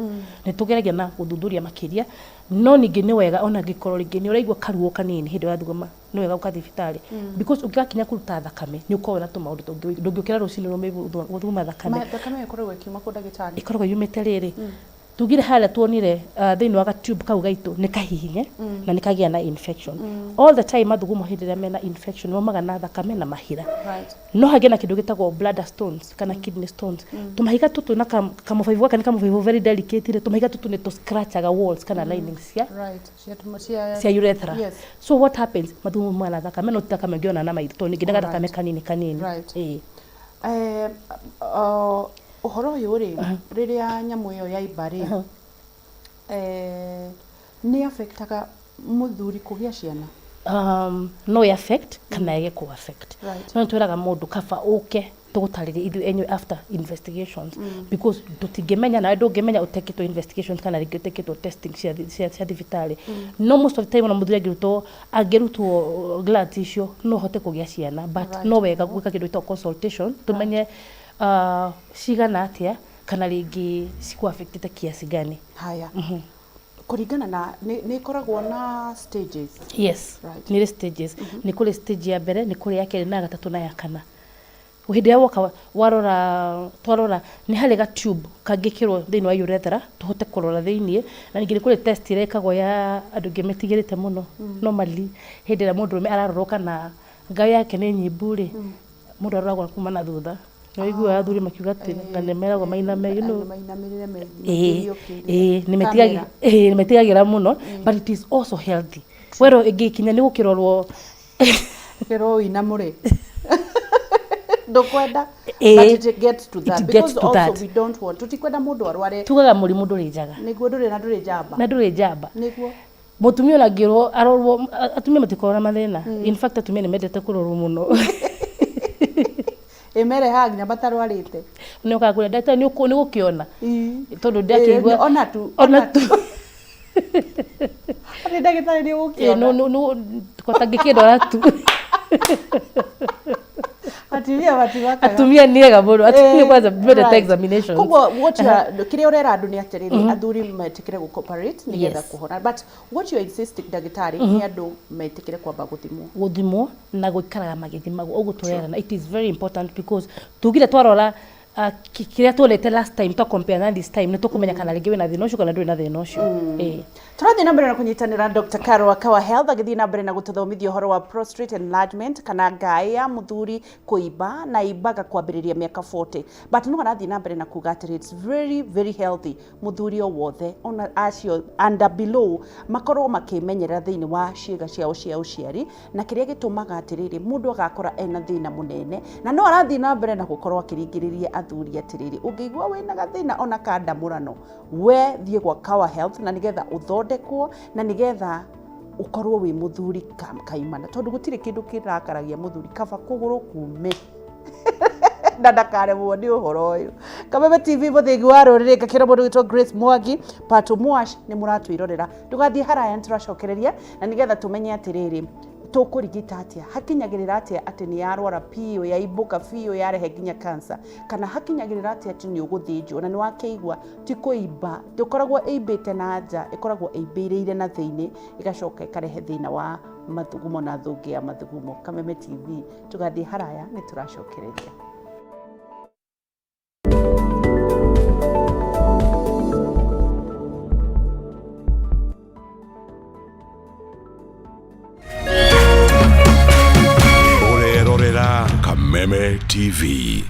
Nĩ tũgeragia na gũthuthuria makĩria, no ningĩ nĩ wega ona angĩkorwo rĩngĩ nĩ ũraigua karuo kanini hĩndĩ ĩrĩa ũrathuguma, nĩ wega gũka thibitarĩ because ũngĩgakinya kũruta thakame nĩ ũkoragwo na tũmaũndũ tũngĩ, ndũngĩũkĩra rũcinĩ ũrũme gũthuguma thakame. Thakame ĩyo ĩkoragwo ĩkiuma kũ ndagĩtarĩ? Ĩkoragwo yumĩte rĩrĩ, tugire harĩa tuonire thĩinĩ wa gatube kau gaitũ nĩ kahihinye na nĩ kagĩa na infection. All the time mathugumo hĩndĩ ĩrĩa mena infection maumaga na thakame na mahira. No hagĩe na kĩndũ gĩtagwo bladder stones kana kidney stones. Tũmahiga tũtũ na kamũbaibũ gaka nĩ kamũbaibũ very delicate rĩ, tũmahiga tũtũ nĩ tũ scratchaga walls kana linings cia cia urethra. So what happens, mathugumo maumaga na thakame no ti thakame ũngĩona na maitho tondũ ningĩ nĩ gathakame kanini kanini. Ĩĩ. Ũhoro ũyũ rĩ, rĩrĩa nyamũ ĩyo yaimba rĩ, nĩ affectaga mũthuri kũgĩa ciana? No ĩ affect kana ĩge kũ affect. No nĩ twĩraga mũndũ kaba ũke tũgũtarĩrie ithuĩ enyewe after investigations because tũtingĩmenya nawe ndũngĩmenya ũtekĩtwo investigations kana rĩngĩ ũtekĩtwo testing cia thibitarĩ. No most of the time ona mũthuri angĩrutwo angĩrutwo glands icio no ahote kũgĩa ciana but no wega gwĩka kĩndũ gĩtagwo consultation tũmenye cigana atĩa kana rĩngĩ cikũ affectĩte kiasi gani. Haya. Kũringana na nĩ ĩkoragwo na stages? Yes. Nĩ ĩrĩ stages. Nĩ kũrĩ stage ya mbere, nĩ kũrĩ ya kerĩ na ya gatatũ na ya kana. Hĩndĩ ĩrĩa woka warora twarora nĩ harĩ ga tube kangĩkĩrwo thĩinĩ wa urethra tũhote kũrora thĩiniĩ na ningĩ nĩ kũrĩ test ĩrĩa ĩkagwo ya andũ aingĩ metigĩrĩte mũno normally hĩndĩ ĩrĩa mũndũrũme ararorwo kana ngaĩ yake nĩ nyimbu rĩ, mũndũ aroragwo kuma na thutha. Nĩ ũiguaga athuri makiuga atĩ na nĩ meragwo mainame you know. Mainamĩrĩre Ĩĩ, maingĩrio kĩrĩa ĩĩ, nĩ kamera. ĩĩ, nĩ metigagĩra mũno but it is also healthy. Werwo ĩngĩkinya nĩ gũkĩrorwo Kĩrwo ũinamũre. Ndũkwenda. Ĩĩ. But it gets to that. It gets Because to also that. we don't want. Tũtikwenda mũndũ arware. Tugaga mũrimũ ndũrĩ njaga. Nĩguo ndũrĩ na ndũrĩ njamba. Na ndũrĩ njamba. Nĩguo. Mũtumia ona angĩrwo arorwo, atumia matikoragwo na mathĩna. In fact atumia nĩ mendete kũrorwo mũno. Ĩ merehaga nginya matarwarĩte. Nĩ okaga kũrĩa ndagĩtarĩ nĩ ũgũkĩona. Tondũ Ĩĩ, ndakĩigua. Ona tu. Ona tu. Atĩ ndagĩtarĩ nĩ Ĩĩ, ũgũkĩona. no tangĩkĩndwara tu. Atumia matimakaga. Atumia nĩ ega mũno. Atumia kwanza mendete examinations. Koguo what you are, kĩrĩa ũrera andũ nĩ atĩrĩrĩ, athuri metĩkĩre gũ cooperate nĩgetha kũhona. But what you are insisting ndagĩtarĩ nĩ andũ metĩkĩre kwamba gũthimwo. Gũthimwo na gũikaraga magĩthimagwo ũguo tũrerana. It is very important because tugire twarora kĩrĩa tuonete last time twa compare na this time nĩ tũkũmenya kana rĩngĩ wĩna thĩna ũcio kana ndũrĩ na thĩna ũcio. Ĩĩ. Tũrathiĩ na mbere na kũnyitanĩra na Dr. Caro wa Kawa Health agĩthiĩ na mbere na gũtũthomithia ũhoro wa prostate enlargement kana ngaĩ ya mũthuri kũimba na imbaga kwambĩrĩria mĩaka 40. But no arathiĩ na mbere na kuga atĩrĩ it's very very healthy mũthuri o wothe ona acio under below makorwo makĩmenyerera thĩinĩ wa ciĩga ciao cia ũciari na kĩrĩa gĩtũmaga atĩrĩrĩ mũndũ agakora ena thĩna mũnene na no arathiĩ na mbere na gũkorwo akĩringĩrĩria athuri atĩrĩrĩ ũngĩigua wĩna gathĩna ona ka ndamũrano we thiĩ gwa Kawa Health na nĩgetha ũthondekwo na nĩgetha ũkorwo wĩ mũthuri kaimana tondũ gũtirĩ kĩndũ kĩrakaragia mũthuri kaba kũgũrũ kume na ndakaremwo nĩ ũhoro ũyũ. Kameme TV mũthĩgi wa rũrĩrĩ ngakĩra mũndũ wĩtwo Grace Mwangi Pato Mwash nĩ mũratwĩrorera ndũgathiĩ haraya nĩ tũracokereria na nĩgetha tũmenye atĩrĩrĩ Tũkũrigita atĩa? Hakinyagĩrĩra atĩa atĩ nĩ yarwara biũ, yaimbũka biũ, yarehe nginya cancer? Kana hakinyagĩrĩra atĩa atĩ nĩ ũgũthĩnjwo? Na nĩ wakĩigua ti kũimba, ndĩkoragwo ĩimbĩte na nja, ĩkoragwo ĩimbĩrĩire na thĩinĩ, ĩgacoka ĩkarehe thĩna wa mathugumo na thũngĩ ya mathugumo. Kameme TV, tũgathiĩ haraya, nĩ tũracokereria. Ũrerorera Kameme TV.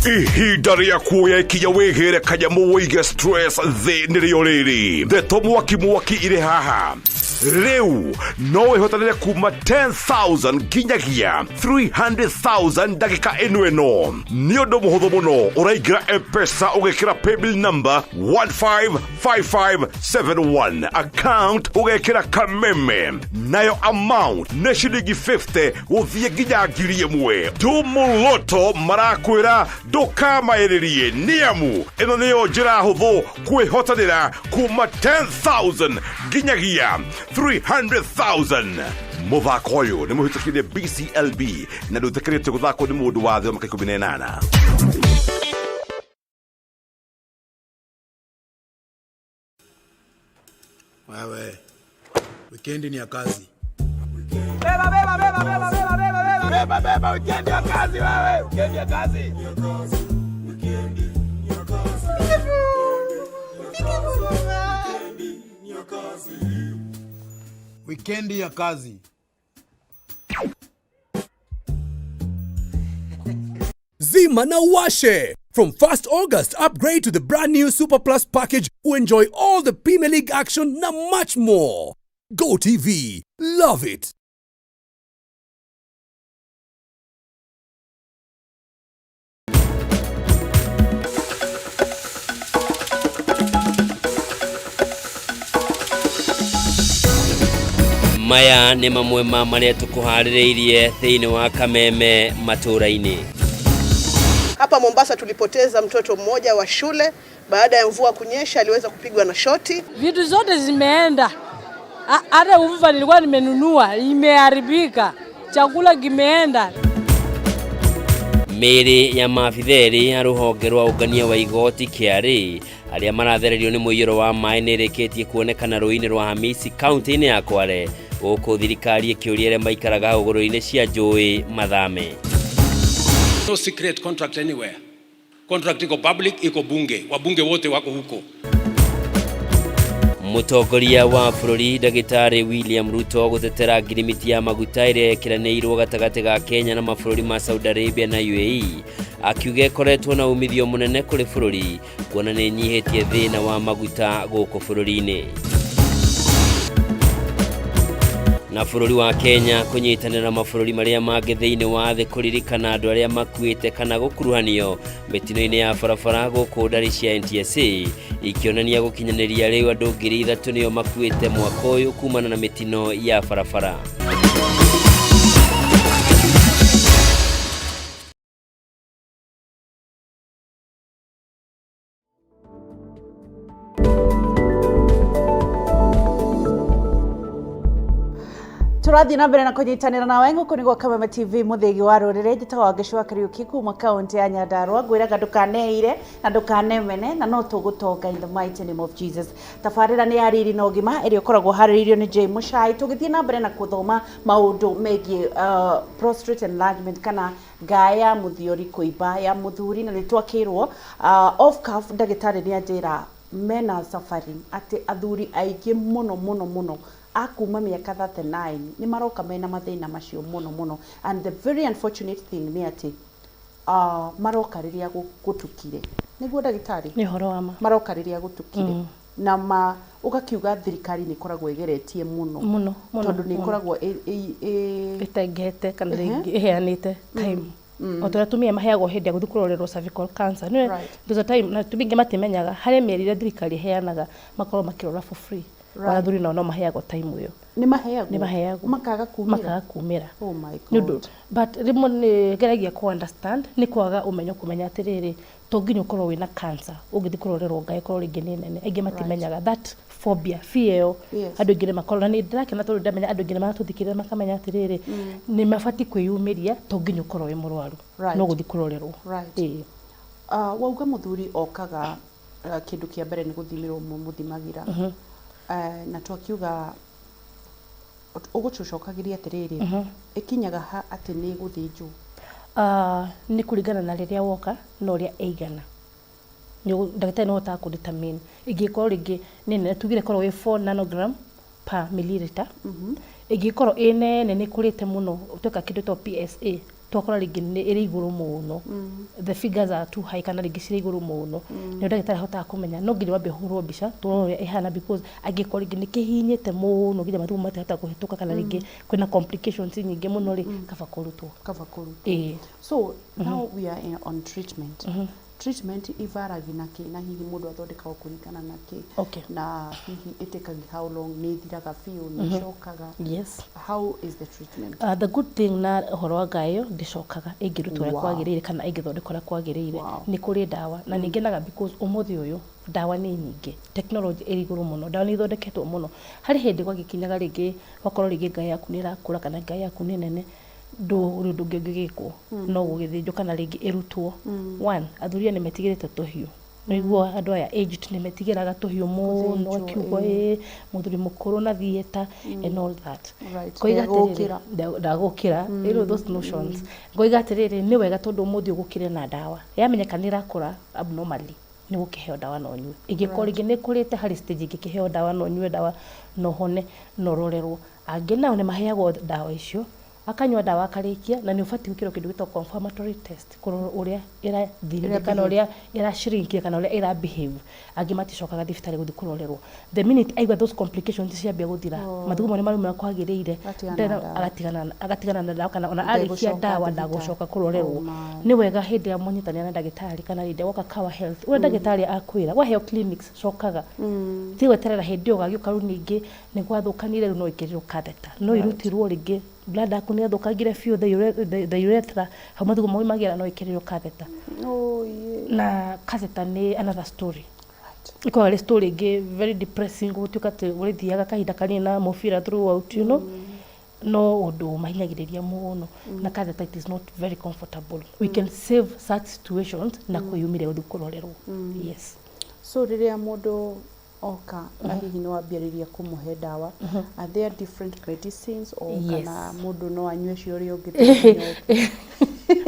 Ihinda rĩa kuoya ikinya wĩgĩre kanyamũ wĩige stress thĩ nĩrĩo rĩrĩ. Ndeto mwaki mwaki irĩ haha. Rĩu no wĩhotanĩre kuma 10,000 nginyagia 300,000 ndagĩka ĩno ĩno. Nĩ ũndũ mũhũthũ mũno, ũraingĩra M-Pesa ũgekĩra paybill number 155571, account ũgekĩra Kameme, nayo amount nĩ ciringi 50 gũthiĩ nginya 1,000. Tumuloto marakwĩra ndũkamaĩrĩrie, nĩamu ĩno nĩyo njĩra hũthũ kwĩhotanĩra kuma 10,000 nginyagia 300,000. Mũthako ũyũ nĩ mũhĩtũkire BCLB na ndũtĩkĩrĩtio gũthakwo nĩ mũndũ wa thĩ wa mĩaka 18. Wewe, wikendi ni ya kazi. Beba, beba, beba, beba, beba, beba, beba. Beba, beba, wikendi ya kazi wewe, wikendi ya kazi. Wikendi ya kazi. Zima na Washe. From 1st August, upgrade to the brand new Super Plus package to enjoy all the Premier League action na much more. Go TV. Love it. Maya nĩ mamwe ma marĩa tũkũharĩrĩirie thĩinĩ wa Kameme matũũra-inĩ. Hapa Mombasa tulipoteza mtoto mmoja wa shule baada ya mvua kunyesha, aliweza kupigwa na shoti. Vitu zote zimeenda, hata uvuva nilikuwa nimenunua imeharibika, chakula kimeenda. Mĩĩrĩ ya maabitheri a rũhonge rwa ũngania wa igoti KRA arĩa marathererio nĩ mũiyũro wa maĩ nĩ ĩrĩkĩtie kuonekana rũĩ-inĩ rwa Hamisi kaunti-inĩ ya Kwale, gũkũ thirikari ĩkĩũria arĩa maikaraga hũgũrũrũ-inĩ cia njũĩ mathame. No secret contract anywhere. Contract iko public, iko bunge. Wabunge wote wako huko. Mũtongoria wa bũrũri ndagĩtarĩ William Ruto gũtetera ngirimiti ya maguta ĩrĩa ĩkĩranĩirwo gatagatĩ ga Kenya na mabũrũri ma Saudi Arabia na UAE, akiuga ĩkoretwo na umithio mũnene kũrĩ bũrũri kuona nĩ ĩnyihĩtie thĩna wa maguta gũkũ bũrũri-inĩ. Na bũrũri wa Kenya kũnyitanĩra na mabũrũri marĩa mangĩ thĩinĩ wa thĩ kũririkana andũ arĩa makuĩte kana gũkuruhanio mĩtino-inĩ ya barabara, gũkũ ndari cia NTSA ikĩonania gũkinyanĩria rĩu andũ 3,000 nĩo makuĩte mwaka ũyũ kumana na mĩtino ya barabara. Tũrathiĩ na mbere na kũnyitanĩra nawe ngũkũ nĩguo Kameme TV, mũthĩgi wa rũrĩrĩ. Njĩtagwo Wangeci wa Kariũki kuma kaunti ya Nyandarua. Ngwĩraga ndũkaneire na ndũkanemene, na no tũgũtonga in the mighty name of Jesus. Tabarĩra nĩ ya riri na ũgima ĩrĩa ĩkoragwo harĩrĩirio nĩ Jay Muchai. Tũgĩthiĩ na mbere na gũthoma maũndũ megiĩ prostate enlargement kana ngaĩ ya mũthiori kũimba ya mũthuri, na nĩ twakĩrwo off cuff, ndagĩtarĩ nĩ anjĩra mena suffering atĩ athuri aingĩ mũno mũno mũno a kuma mĩaka 39 nĩ maroka mena mathĩna macio mũno mũno, and the very unfortunate thing nĩ atĩ maroka rĩrĩa gũtukire. Nĩguo, ndagĩtarĩ? Nĩ ũhoro wa ma. Maroka rĩrĩa gũtukire na ma ũgakiuga thirikari nĩ ĩkoragwo ĩgeretie mũno Mũno mũno. tondũ nĩ Mũno. ĩkoragwo ĩtengete kana rĩngĩ ĩheanĩte time o ta ũrĩa atumia maheagwo hĩndĩ ya gũthiĩ kũrorerwo cervical cancer. Nĩ there's a time na atumia aingĩ matimenyaga harĩ mĩeri ĩrĩa thirikari ĩheanaga makorwo makĩrora for free. Ona athuri nao no maheagwo time ĩyo. Nĩ maheagwo? Nĩ maheagwo. Makaga kumĩra? Makaga kumĩra. Oh my Nĩ ũndũ God. But rĩmwe nĩ ngeragia ku understand nĩ kwaga ũmenyo, kũmenya atĩrĩrĩ, to nginya ũkorwo wĩna cancer ũngĩthiĩ kũrorerwo ngai ĩkorwo rĩngĩ nĩ nene. Aingĩ matimenyaga that. Phobia, fear ĩyo. Yes. Andũ aingĩ nĩ makoragwo na nĩ ndĩrakena tondũ ndamenya andũ aingĩ nĩ maratũthikĩrĩria makamenya atĩrĩrĩ, nĩ mabatiĩ kwĩyumĩria to nginya ũkorwo wĩ mũrwaru. No gũthiĩ kũrorerwo. Ĩĩ. Wauga mũthuri okaga kĩndũ kĩa mbere nĩ gũthimĩrwo mũmũthimagĩra. Na twakiuga ũgũtũcokagĩria atĩrĩrĩ, ĩkinyaga ha atĩ nĩ gũthĩnjwo? Nĩ kũringana na rĩrĩa woka na ũrĩa ĩigana. Ndagĩtarĩ nĩ ahotaga kũ determine ĩngĩkorwo rĩngĩ nĩ nene, tugire ĩkoragwo ĩ 4 nanogram per milliliter. Ĩngĩkorwo ĩ nene nĩ ĩkũrĩte mũno, tweka kĩndũ gĩtagwo PSA, twakora rĩngĩ nĩ ĩrĩ igũrũ mũno, the figures are too high, kana rĩngĩ cirĩ igũrũ mũno, nĩyo ndagĩtarĩ ahotaga kũmenya no nginya wambe ũhũrwo mbica tuone ũrĩa ĩhana, because angĩkorwo rĩngĩ nĩ kĩhinyĩte mũno nginya mathugumo matirahota kũhĩtũka, kana rĩngĩ kwĩna complications nyingĩ mũno rĩ, kaba kũrutwo. Kaba kũrutwo. Ĩĩ. So now we are on treatment. Treatment ivaragi na kĩ, na hihi mũndũ athondekagwo kũringana na kĩ? Na hihi ĩtĩkagi how long, nĩ ĩthiraga biũ, nĩ ĩcokaga? Yes. How is the treatment? The good thing na ũhoro wa ngaĩ ĩyo, ndĩcokaga ĩngĩrutwo ũrĩa kwagĩrĩire kana ĩngĩthondekwo ũrĩa kwagĩrĩire. Nĩ kũrĩ ndawa na nĩ ngenaga because ũmũthĩ ũyũ ndawa nĩ nyingĩ, technology ĩrĩ igũrũ mũno, ndawa nĩ ithondeketwo mũno. Harĩ hĩndĩ gwagĩkinyaga rĩngĩ ũgakorwo rĩngĩ ngaĩ yaku nĩ ĩrakũra kana ngaĩ yaku nĩ nene, ndũrĩ ũndũ ũngĩ ũngĩgĩkwo no gũgĩthĩnjwo kana rĩngĩ ĩrutwo. One, athuri aya nĩ metigĩrĩte tũhiũ. Nĩguo andũ aya aged nĩ metigĩraga tũhiũ mũno. Gũthĩnjwo. Akiuga ĩ mũthuri mũkũrũ na theatre and all that. Ngoiga atĩrĩrĩ, Ndegũkĩra. Ndagũkĩra, you know those notions. Ngoiga atĩrĩrĩ, nĩ wega tondũ ũmũthĩ ũgũkĩre na ndawa yamenyeka nĩ ĩrakũra abnormally, nĩ ũgũkĩheo ndawa na ũnyue. Ĩngĩkorwo rĩngĩ nĩ ĩkũrĩte harĩ stage ĩngĩkĩheo ndawa na ũnyue ndawa na ũhone na ũrorerwo. Angĩ nao nĩ maheagwo ndawa icio, akanyua ndawa akarĩkia, na nĩ ũbatiĩ gwĩkĩrwo kĩndũ gĩtagwo confirmatory test kũrora ũrĩa ĩrathiĩ kana ũrĩa ĩra shrink kana ũrĩa ĩra behave. Angĩ maticokaga thibitarĩ gũthiĩ kũrorerwo. The minute aigua those complications ciambia gũthira, mathugumo nĩ maraumĩra kwagĩrĩire, Atigana then na ndawa. agatigana na ndawa, kana ona arĩkia Ndegũcoka ndawa thibitarĩ. ndagũcoka kũrorerwo. Oh my. Nĩ wega hĩndĩ ĩrĩa mwanyitanĩra na ndagĩtarĩ kana hĩndĩ ĩrĩa woka Kawa Health, ũrĩa ndagĩtarĩ akwĩra, waheo clinics cokaga. Ti gweterera hĩndĩ ĩyo ũgagĩũka rĩu ningĩ nĩ gwathũkanire, rĩu no ĩkĩrĩrwo catheter. No ĩrutirwo rĩngĩ bladder yaku nĩ yathũkangire biũ, the urethra, hau mathugumo maumagĩra, no ĩkĩrĩrwo catheter. Oh, yeah. Na catheter nĩ another story. Ĩkoragwo ĩrĩ story ĩngĩ very depressing, gũtuĩka atĩ ũrĩthiaga kahinda kanini na mũbira throughout. No ũndũ mahinyagĩrĩria mũno na catheter, it is not very comfortable. We can save such situations na kwĩyumĩria gũthiĩ kũrorerwo. Yes. So rĩrĩa mũndũ oka na hihi nĩ wambĩrĩria kũmũhe ndawa, are there different medicines or Yes. kana mũndũ no anyue cio ũrĩa ũngĩ to nginya ũke?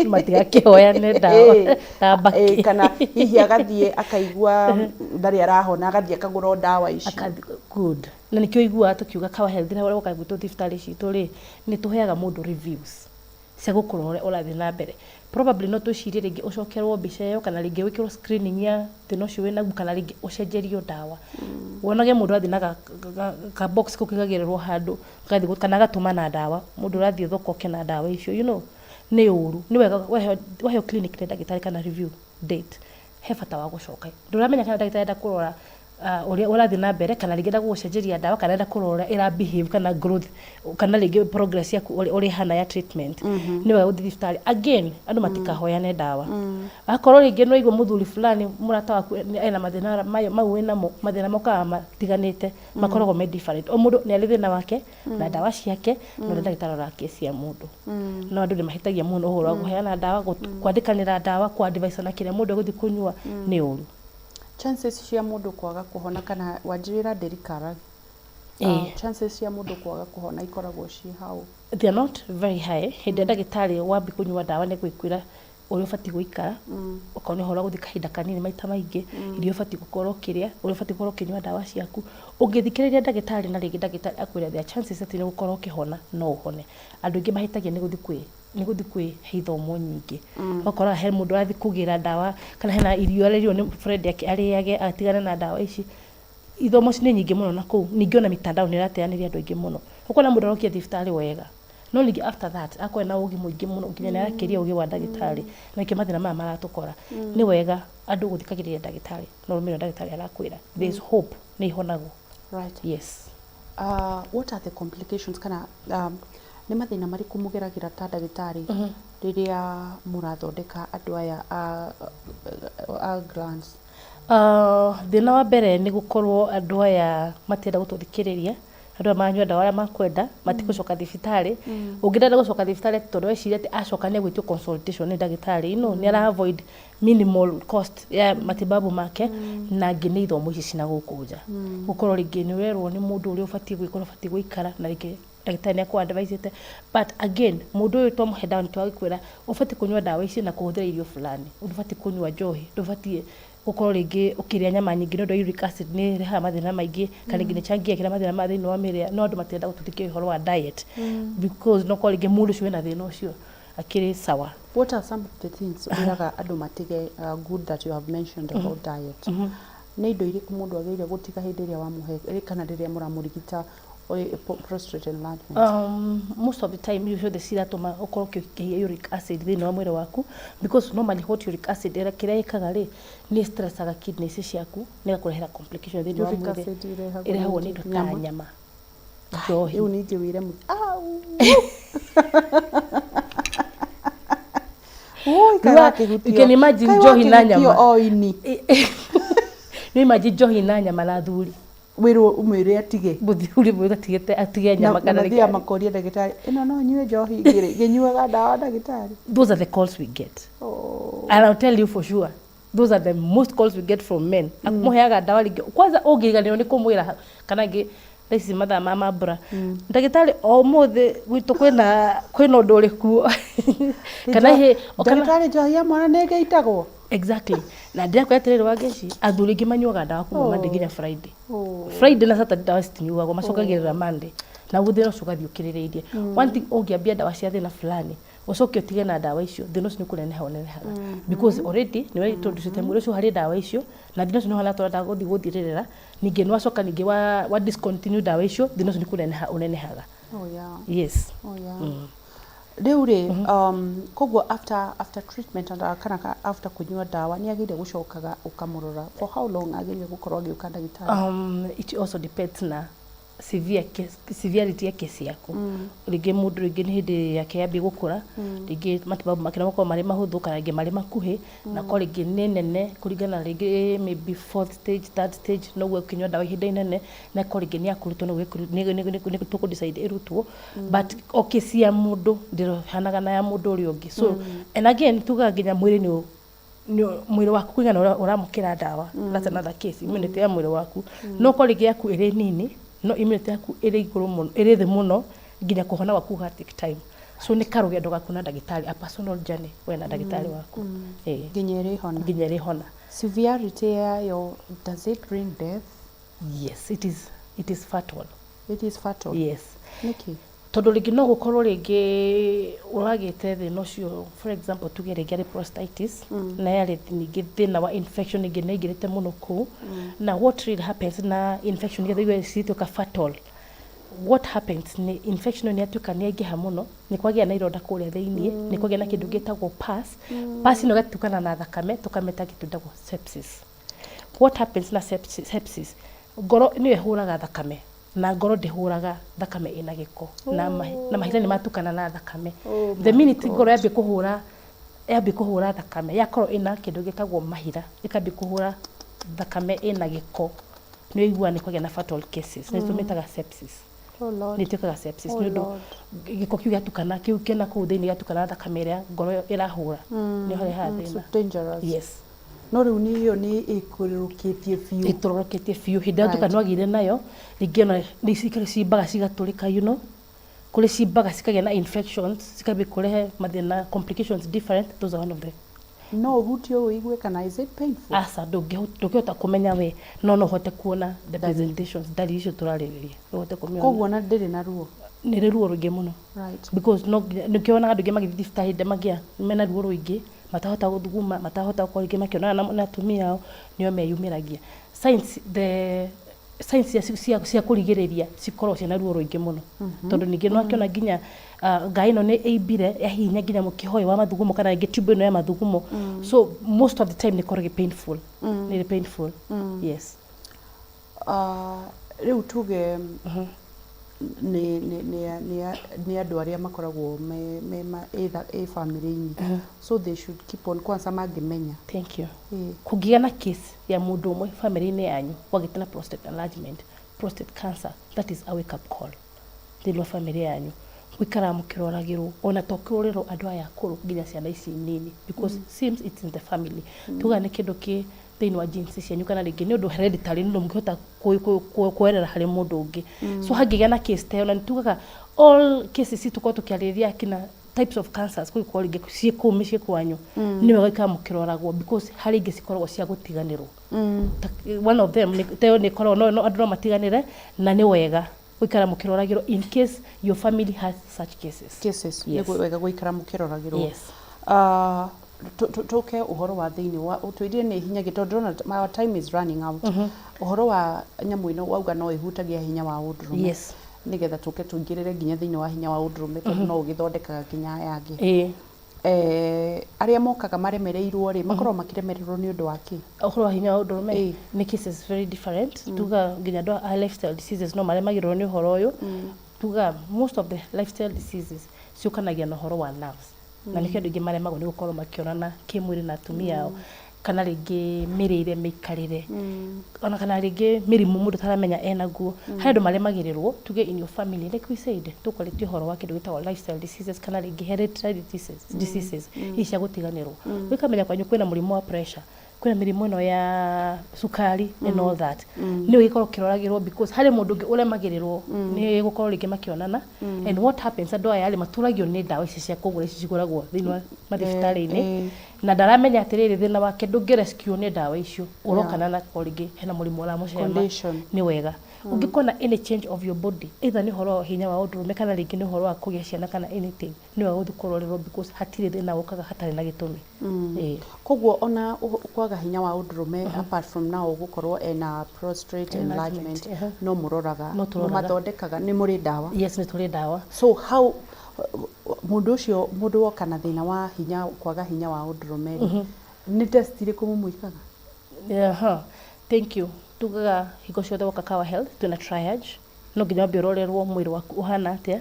Matigakĩhoyane ndawa ta mbakĩ. Kana hihi agathiĩ akaigua ndarĩ arahona, agathiĩ akagũra o ndawa ici. Good. Na nĩkĩo iguaga tũkiuga Kawa Health rĩrĩa woka gwitũ thibitarĩ citũ rĩ, nĩ tũheaga mũndũ reviews cia gũkũrora ũrĩa ũrathiĩ na mbere. Probably no twĩcirie rĩngĩ ũcokerwo mbica ĩyo, kana rĩngĩ wĩkĩrwo screening ya thĩna ũcio wĩnaguo, kana rĩngĩ ũcenjerio ndawa. Wonage mũndũ athiĩ na ka box kau kaigagĩrĩrwo handũ, gathiĩ kana agatũma na ndawa, mũndũ ũrathiĩ thoko oke na ndawa icio, nĩ ũru. Nĩ wega waheo clinic nĩ ndagĩtarĩ kana review date, he bata wa gũcoka. Ndũramenya kana ndagĩtarĩ enda kũrora ũrĩa ũrathiĩ na mbere, kana rĩngĩ enda gũgũcenjeria ndawa, kana enda kũrora ũrĩa ĩra behave kana growth, kana rĩngĩ progress yaku ũrĩa ĩhana ya treatment. Nĩ wega gũthiĩ thibitarĩ. Again, andũ matikahoyane ndawa. Akorwo rĩngĩ nĩ waigua mũthuri fulani mũrata waku ena mathĩna mau wĩnamo, mathĩna mokaga matiganĩte, makoragwo me different. O mũndũ nĩ arĩ thĩna wake na ndawa ciake na ũrĩa ndagĩtarĩ arakĩcia mũndũ. No andũ nĩ mahĩtagia mũno ũhoro wa kũheana ndawa, kwandĩkanĩra ndawa, kũ advise na kĩrĩa mũndũ egũthiĩ kũnyua nĩ ũru. Chances cia mũndũ kwaga kũhona, kana wanjĩrĩra ndĩrikaraga? Chances cia mũndũ kwaga kũhona ikoragwo ciĩ hau? They are not very high. Hĩndĩ ĩrĩa ndagĩtarĩ wambi kũnyua ndawa nĩ gwĩkwĩra ũrĩa ũbatiĩ gũikara, okorwo nĩ ũhoro wa gũthiĩ kahinda kanini maita maingĩ, irio ũbatiĩ gũkorwo ũkĩrĩa, ũrĩa ũbatiĩ gũkorwo ũkĩnyua ndawa ciaku. Ũngĩthikĩrĩria ndagĩtarĩ na rĩngĩ ndagĩtarĩ akwĩre there are chances atĩ nĩ ũgũkorwo ũkĩhona, no ũhone. Andũ aingĩ mahĩtagia nĩ gũthiĩ kwĩhe ithomo nyingĩ. Ũgakora he mũndũ ũrathiĩ kũgĩra ndawa, kana hena irio arerirwo nĩ friend yake arĩage atigane na ndawa ici. Ithomo nĩ nyingĩ mũno na kũu. Ningĩ ona mitandao nĩ ĩrateanĩria andũ aingĩ mũno. Ũkona mũndũ arokire thibitarĩ wega, no ningĩ after that akorwo ena ũgĩ mũingĩ mũno nginya nĩ arakĩria ũgĩ wa ndagĩtarĩ, na nĩkĩo mathĩna maya maratũkora. Nĩ wega andũ gũthikagĩrĩria ndagĩtarĩ na ũrũmĩrĩre ũrĩa ndagĩtarĩ arakwĩra. There is hope, nĩ ihonagwo. Yes. What are the complications, kana nĩ mathĩna marĩkũ mũgeragĩra ta ndagĩtarĩ rĩrĩa mũrathondeka andũ aya a glands? Thĩna wa mbere nĩ gũkorwo andũ aya matienda gũtũthikĩrĩria, andũ aya maranyua ndawa ũrĩa makwenda, matigũcoka thibitarĩ. Ũngĩ ndenda gũcoka thibitarĩ atĩ tondũ eciria atĩ acoka nĩ egwĩtio consultation nĩ ndagĩtarĩ, you know, nĩ ara avoid minimal cost ya matibabu make, na angĩ nĩ ithomo ici cina gũkũ nja. Gũkorwo rĩngĩ nĩ ũrerwo nĩ mũndũ ũrĩa ũbatiĩ gwĩka, ũrĩa ũbatiĩ gũikara, na rĩngĩ ndagĩtarĩ nĩ akũ advise ĩte. But again, mũndũ ũyũ twamũhe ndawa nĩ twagĩkwĩra ũbatiĩ kũnyua ndawa ici na kũhũthĩra irio fulani, ndũbatiĩ kũnyua njohi, ndũbatiĩ gũkorwo rĩngĩ ũkĩrĩa nyama nyingĩ nĩ ũndũ wa uric acid nĩ ĩrehaga mathĩna maingĩ, kana rĩngĩ nĩ ĩchangagĩra mathĩna ma thĩinĩ wa mĩrĩ, no andũ matirenda gũtũthikĩrĩria ũhoro wa diet because no ũkorwo rĩngĩ mũndũ ũcio wĩna thĩna ũcio akĩrĩ sawa. What are some of the things wĩraga andũ matige good that you have mentioned about diet? Nĩ indo irĩkũ mũndũ agĩrĩire gũtiga hĩndĩ ĩrĩa wamũhe kana rĩrĩa mũramũrigita prostate enlargement? Most of the time irio ciothe ciratũma ũkorwo ũkĩhia uric acid thĩinĩ wa mwĩrĩ waku, because normally what uric acid kĩrĩa ĩkaga rĩ, nĩ stressaga kidneys ciaku na ĩgakũrehera complication thĩinĩ wa Uric mwĩrĩ. acid ĩrehagwo Ĩrehagwo nĩ nĩ indo ta nyama. nyama, njohi. Rĩu ningĩ wĩre mũndũ au. Ui, kaĩ wakĩhutio. You can imagine Kaĩ njohi na wakĩhutio nyama. o ini. Nĩ imagine njohi na nyama na athuri. Wĩrwo ũmwĩre atige. Mũthuri mwĩre atigĩte atige nyama Na kana mathiaga rĩngĩ. makoria ndagĩtarĩ, ĩno no nyue njohi ngĩrĩ ngĩnyuaga ndawa ndagĩtarĩ. Those are the calls we get. Oh. And I'll tell you for sure, those are the most calls we get from men. Akũheaga ndawa rĩngĩ. Kwanza ũngĩriganĩrwo nĩ kũmwĩra kana ngĩ thaa ici mathaa ma mambura. Ndagĩtarĩ o ũmũthĩ gwitũ kwĩna kwĩna ũndũ ũrĩkuo. Kana hĩ o kana Ndagĩtarĩ njohi ya mwana nĩ ĩgĩitagwo. Exactly. Na ndĩrakwĩra atĩrĩrĩ Wangeci, athuri aingĩ manyuaga ndawa kuma Monday nginya Friday. Oh. Friday na Saturday ndawa citinyuagwo, macokagĩrĩra Monday. Na ũguo thĩna ũcio ũgathiĩ ũkĩrĩrĩirie. One thing ũngĩambia ndawa cia thĩna fulani, ũcoke ũtige na ndawa icio, thĩna ũcio nĩ kũneneha ũnenehaga. Because already nĩ wa-introduce mwĩrĩ ũcio harĩ ndawa icio, na thĩna ũcio nĩ ũhana ta ũrenda gũthiĩ gũthirĩrĩra, ningĩ nĩ wacoka ningĩ wa discontinue ndawa icio, thĩna ũcio nĩ kũneneha ũnenehaga. Oh yeah. Yes. Oh yeah. Rĩu rĩ, koguo after after treatment and kana after kũnyua ndawa nĩ agĩrĩire gũcokaga ũkamũrora for how long agĩrĩire gũkorwo agĩũka ndagĩtarĩ? It also depends na severe case, severity ya kesi yaku. Rĩngĩ mũndũ rĩngĩ nĩ hĩndĩ yake yambia gũkũra, rĩngĩ matibabu make no makorwo marĩ mahũthũ kana rĩngĩ marĩ makuhĩ, na korwo rĩngĩ nĩ nene kũringana rĩngĩ maybe fourth stage, third stage, noguo ũkĩnyua ndawa ihinda inene, na korwo rĩngĩ nĩ ya kũrutwo noguo nĩ tũkũ decide ĩrutwo, but o kesi ya mũndũ ndĩhanaga na ya mũndũ ũrĩa ũngĩ. So and again tugaga nginya mwĩrĩ nĩ mwĩrĩ waku kũigana ũrĩa ũramũkĩra ndawa, that's another case, immunity ya mwĩrĩ waku. No korwo rĩngĩ yaku ĩrĩ nini, no immunity yaku ĩrĩ igũrũ mũno, ĩrĩ thĩ mũno, nginya kũhona gwaku gũga take time. So nĩ karũgendo gaku na ndagĩtarĩ, a personal journey we na ndagĩtarĩ waku. Ĩĩ. Nginya ĩrĩhona. Nginya ĩrĩhona. Severity yayo, does it bring death? Yes, it is fatal. It is fatal. Yes. Nĩkĩ? Tondũ rĩngĩ no gũkorwo rĩngĩ ũragĩte thĩna ũcio, for example tuge rĩngĩ arĩ prostatitis, na yarĩ ningĩ thĩna wa infection ĩngĩ nĩ aingĩrĩte mũno kũu. Na what really happens na infection nĩgetha igue cituĩka fatal, what happens nĩ infection ĩyo nĩ yatuĩka nĩ yaingĩha mũno, nĩ kwagĩa na ironda kũrĩa thĩiniĩ, nĩ kwagĩa na kĩndũ gĩtagwo pus. Pus ĩno ĩgatukana na thakame, tũkamĩta kĩndũ gĩtagwo sepsis. What happens na sepsis, ngoro nĩyo ĩhũraga thakame, na ngoro ndĩhũraga thakame ĩna gĩko na na mahira nĩ matukana na thakame. Oh The my minute God. ngoro yambia kũhũra thakame yakorwo ĩna kĩndũ gĩtagwo mahira, ĩkambia kũhũra thakame ĩna gĩko, nĩ ũiguaga nĩ kwagĩa na fatal cases, nĩ tũmĩtaga sepsis. Oh Lord. Nĩ ĩtuĩkaga sepsis Oh nĩ ũndũ Lord. gĩko kĩu gĩatukana kĩu kĩna kũu thĩinĩ gĩatukana na thakame ĩrĩa ngoro ĩyo ĩrahũra, nĩ harehaga So thĩna. dangerous. Yes. No rĩu nĩ ĩyo nĩ ĩkũrũrũkĩtie biũ. Ĩtũrũrũkĩtie biũ hĩndĩ ĩrĩa tuka nĩwagĩire nayo, rĩngĩ ona nĩ cimbaga cigatũrĩka, kũrĩ cimbaga cikagĩa na infections, cikambia kũrehe mathĩna, complications different. Those are one of the No ũhutie ũigue kana is it painful? Aca, ndũngĩhota kũmenya we, no ũhote kuona the presentations, ndariri icio tũrarĩrĩria, no ũhote kũmĩona. Koguo ona ndĩrĩ na ruo. Nĩ rĩ ruo rũingĩ mũno. Because no nginya nĩkĩo wonaga andũ aingĩ magĩthiĩ thibitarĩ hĩndĩ magĩa mena ruo rũingĩ, matahota gũthuguma, matahota gũkorwo rĩngĩ makĩonana na atumia ao, nĩo meyumĩragia. Signs, the signs cia kũrigĩrĩria cikoragwo ciĩna ruo rũingĩ mũno, tondũ ningĩ nĩwakĩona nginya ngai ĩno nĩ ĩimbire yahihinya nginya mũkiha ũyũ wa mathugumo kana rĩngĩ tube ĩno ya mathugumo. So most of the time nĩ ĩkoragwo ĩ painful, nĩ ĩrĩ painful, yes. Rĩu tuge Nĩ nĩ nĩ nĩ nĩ andũ arĩa makoragwo me me ma either ĩ family-inĩ, so they should keep on kwanza mangĩmenya. Thank you. Kũngĩgĩa na case ya mũndũ ũmwe family-inĩ yanyu wagĩte na prostate enlargement, prostate cancer, that is a wake up call thĩinĩ wa family yanyu. Gũikaraga mũkĩroragĩrwo, ona to kũrorerwo andũ aya akũrũ, nginya ciana ici nini, because seems it's in the family. Tugaga nĩ kĩndũ kĩ thĩinĩ wa genes cianyu, kana rĩngĩ nĩ ũndũ hereditary, nĩ ũndũ mũngĩhota kwerera harĩ mũndũ ũngĩ. So hangĩgĩa na case ta ĩyo, na nĩ tugaga all cases tũkorwo tũkĩarĩrĩria kina types of cancers, kũngĩkorwo rĩngĩ ciĩ kũu mĩciĩ kwanyu, nĩ wega gũikara mũkĩroragwo, because harĩ ingĩ cikoragwo cia gũtiganĩrwo. One of them ta ĩyo nĩ ĩkoragwo no andũ no matiganĩre, na nĩ wega gũikara mũkĩroragĩrwo in case your family has such cases. Cases. Yes. Nĩ wega gũikara mũkĩroragĩrwo. Yes. Tũke ũhoro wa thĩinĩ wa ũtwĩrire nĩ hinya tondũ ndĩrona our time is running out. Ũhoro wa nyamũ ĩno wauga no ĩhutagia hinya wa ũndũrũme. Yes. Nĩgetha tũke tũingĩrĩre nginya thĩinĩ wa hinya wa ũndũrũme, tondũ no ũgĩthondekaga nginya aya angĩ. Arĩa mokaga maremereirwo rĩ, makoragwo makĩremererwo nĩ ũndũ wa kĩ? Ũhoro wa hinya wa ũndũrũme, nĩ cases very different. Tuga nginya andũ a lifestyle diseases no maremagĩrwo nĩ ũhoro ũyũ. Tuga most of the lifestyle diseases ciũkanagia na ũhoro wa nerves, na nĩkĩo andũ aingĩ maremagwo nĩ gũkorwo makĩonana kĩmwĩrĩ na atumia ao, kana rĩngĩ mĩrĩre, mĩikarĩre, ona kana rĩngĩ mĩrimũ mũndũ taramenya enaguo. Harĩ andũ maremagĩrĩrwo, tuge in your family, like we said, tũkwarĩtie ũhoro wa kĩndũ gĩtagwo lifestyle diseases, kana rĩngĩ hereditary diseases ici cia gũtiganĩrwo. Ũkamenya kwanyu kwĩna mũrimũ wa pressure, kwĩna mĩrimũ ĩno ya cukari and all that, nĩ ũgĩkorwo ũkĩroragĩrwo, because harĩ mũndũ ũngĩ ũremagĩrĩrwo nĩ gũkorwo rĩngĩ makĩonana. And what happens, andũ aya rĩ maturagio nĩ ndawa ici cia kũgũra, ici cigũragwo thĩinĩ wa mathibitarĩ-inĩ, na ndaramenya atĩrĩrĩ, thĩna wake ndũngĩ rescue nĩ ndawa icio, ũrokana na korwo rĩngĩ hena mũrimũ ũramũcema. Condition. Nĩ wega ũngĩkona any change of your body, either nĩ ũhoro wa hinya wa ũndũrũme, kana rĩngĩ nĩ ũhoro wa kũgĩa ciana, kana anything, nĩ wega gũthiĩ kũrorerwo, because hatirĩ thĩna ũkaga hatarĩ na gĩtũmi. Ĩĩ. Koguo ona kwaga hinya wa ũndũrũme, apart from now gũkorwo ena prostate enlargement, enlargement, no mũroraga? No tũroraga. Mũmathondekaga? Nĩ mũrĩ ndawa? Yes, nĩ tũrĩ ndawa. So how mũndũ ũcio, mũndũ woka na thĩna wa hinya, kwaga hinya wa ũndũrũme rĩ, nĩ test irĩkũ mũmwĩkaga? Yeah, thank you. Tugaga hingo ciothe woka Kawa Health twĩna triage. No nginya wambe ũrorerwo mwĩrĩ waku ũhana atĩa.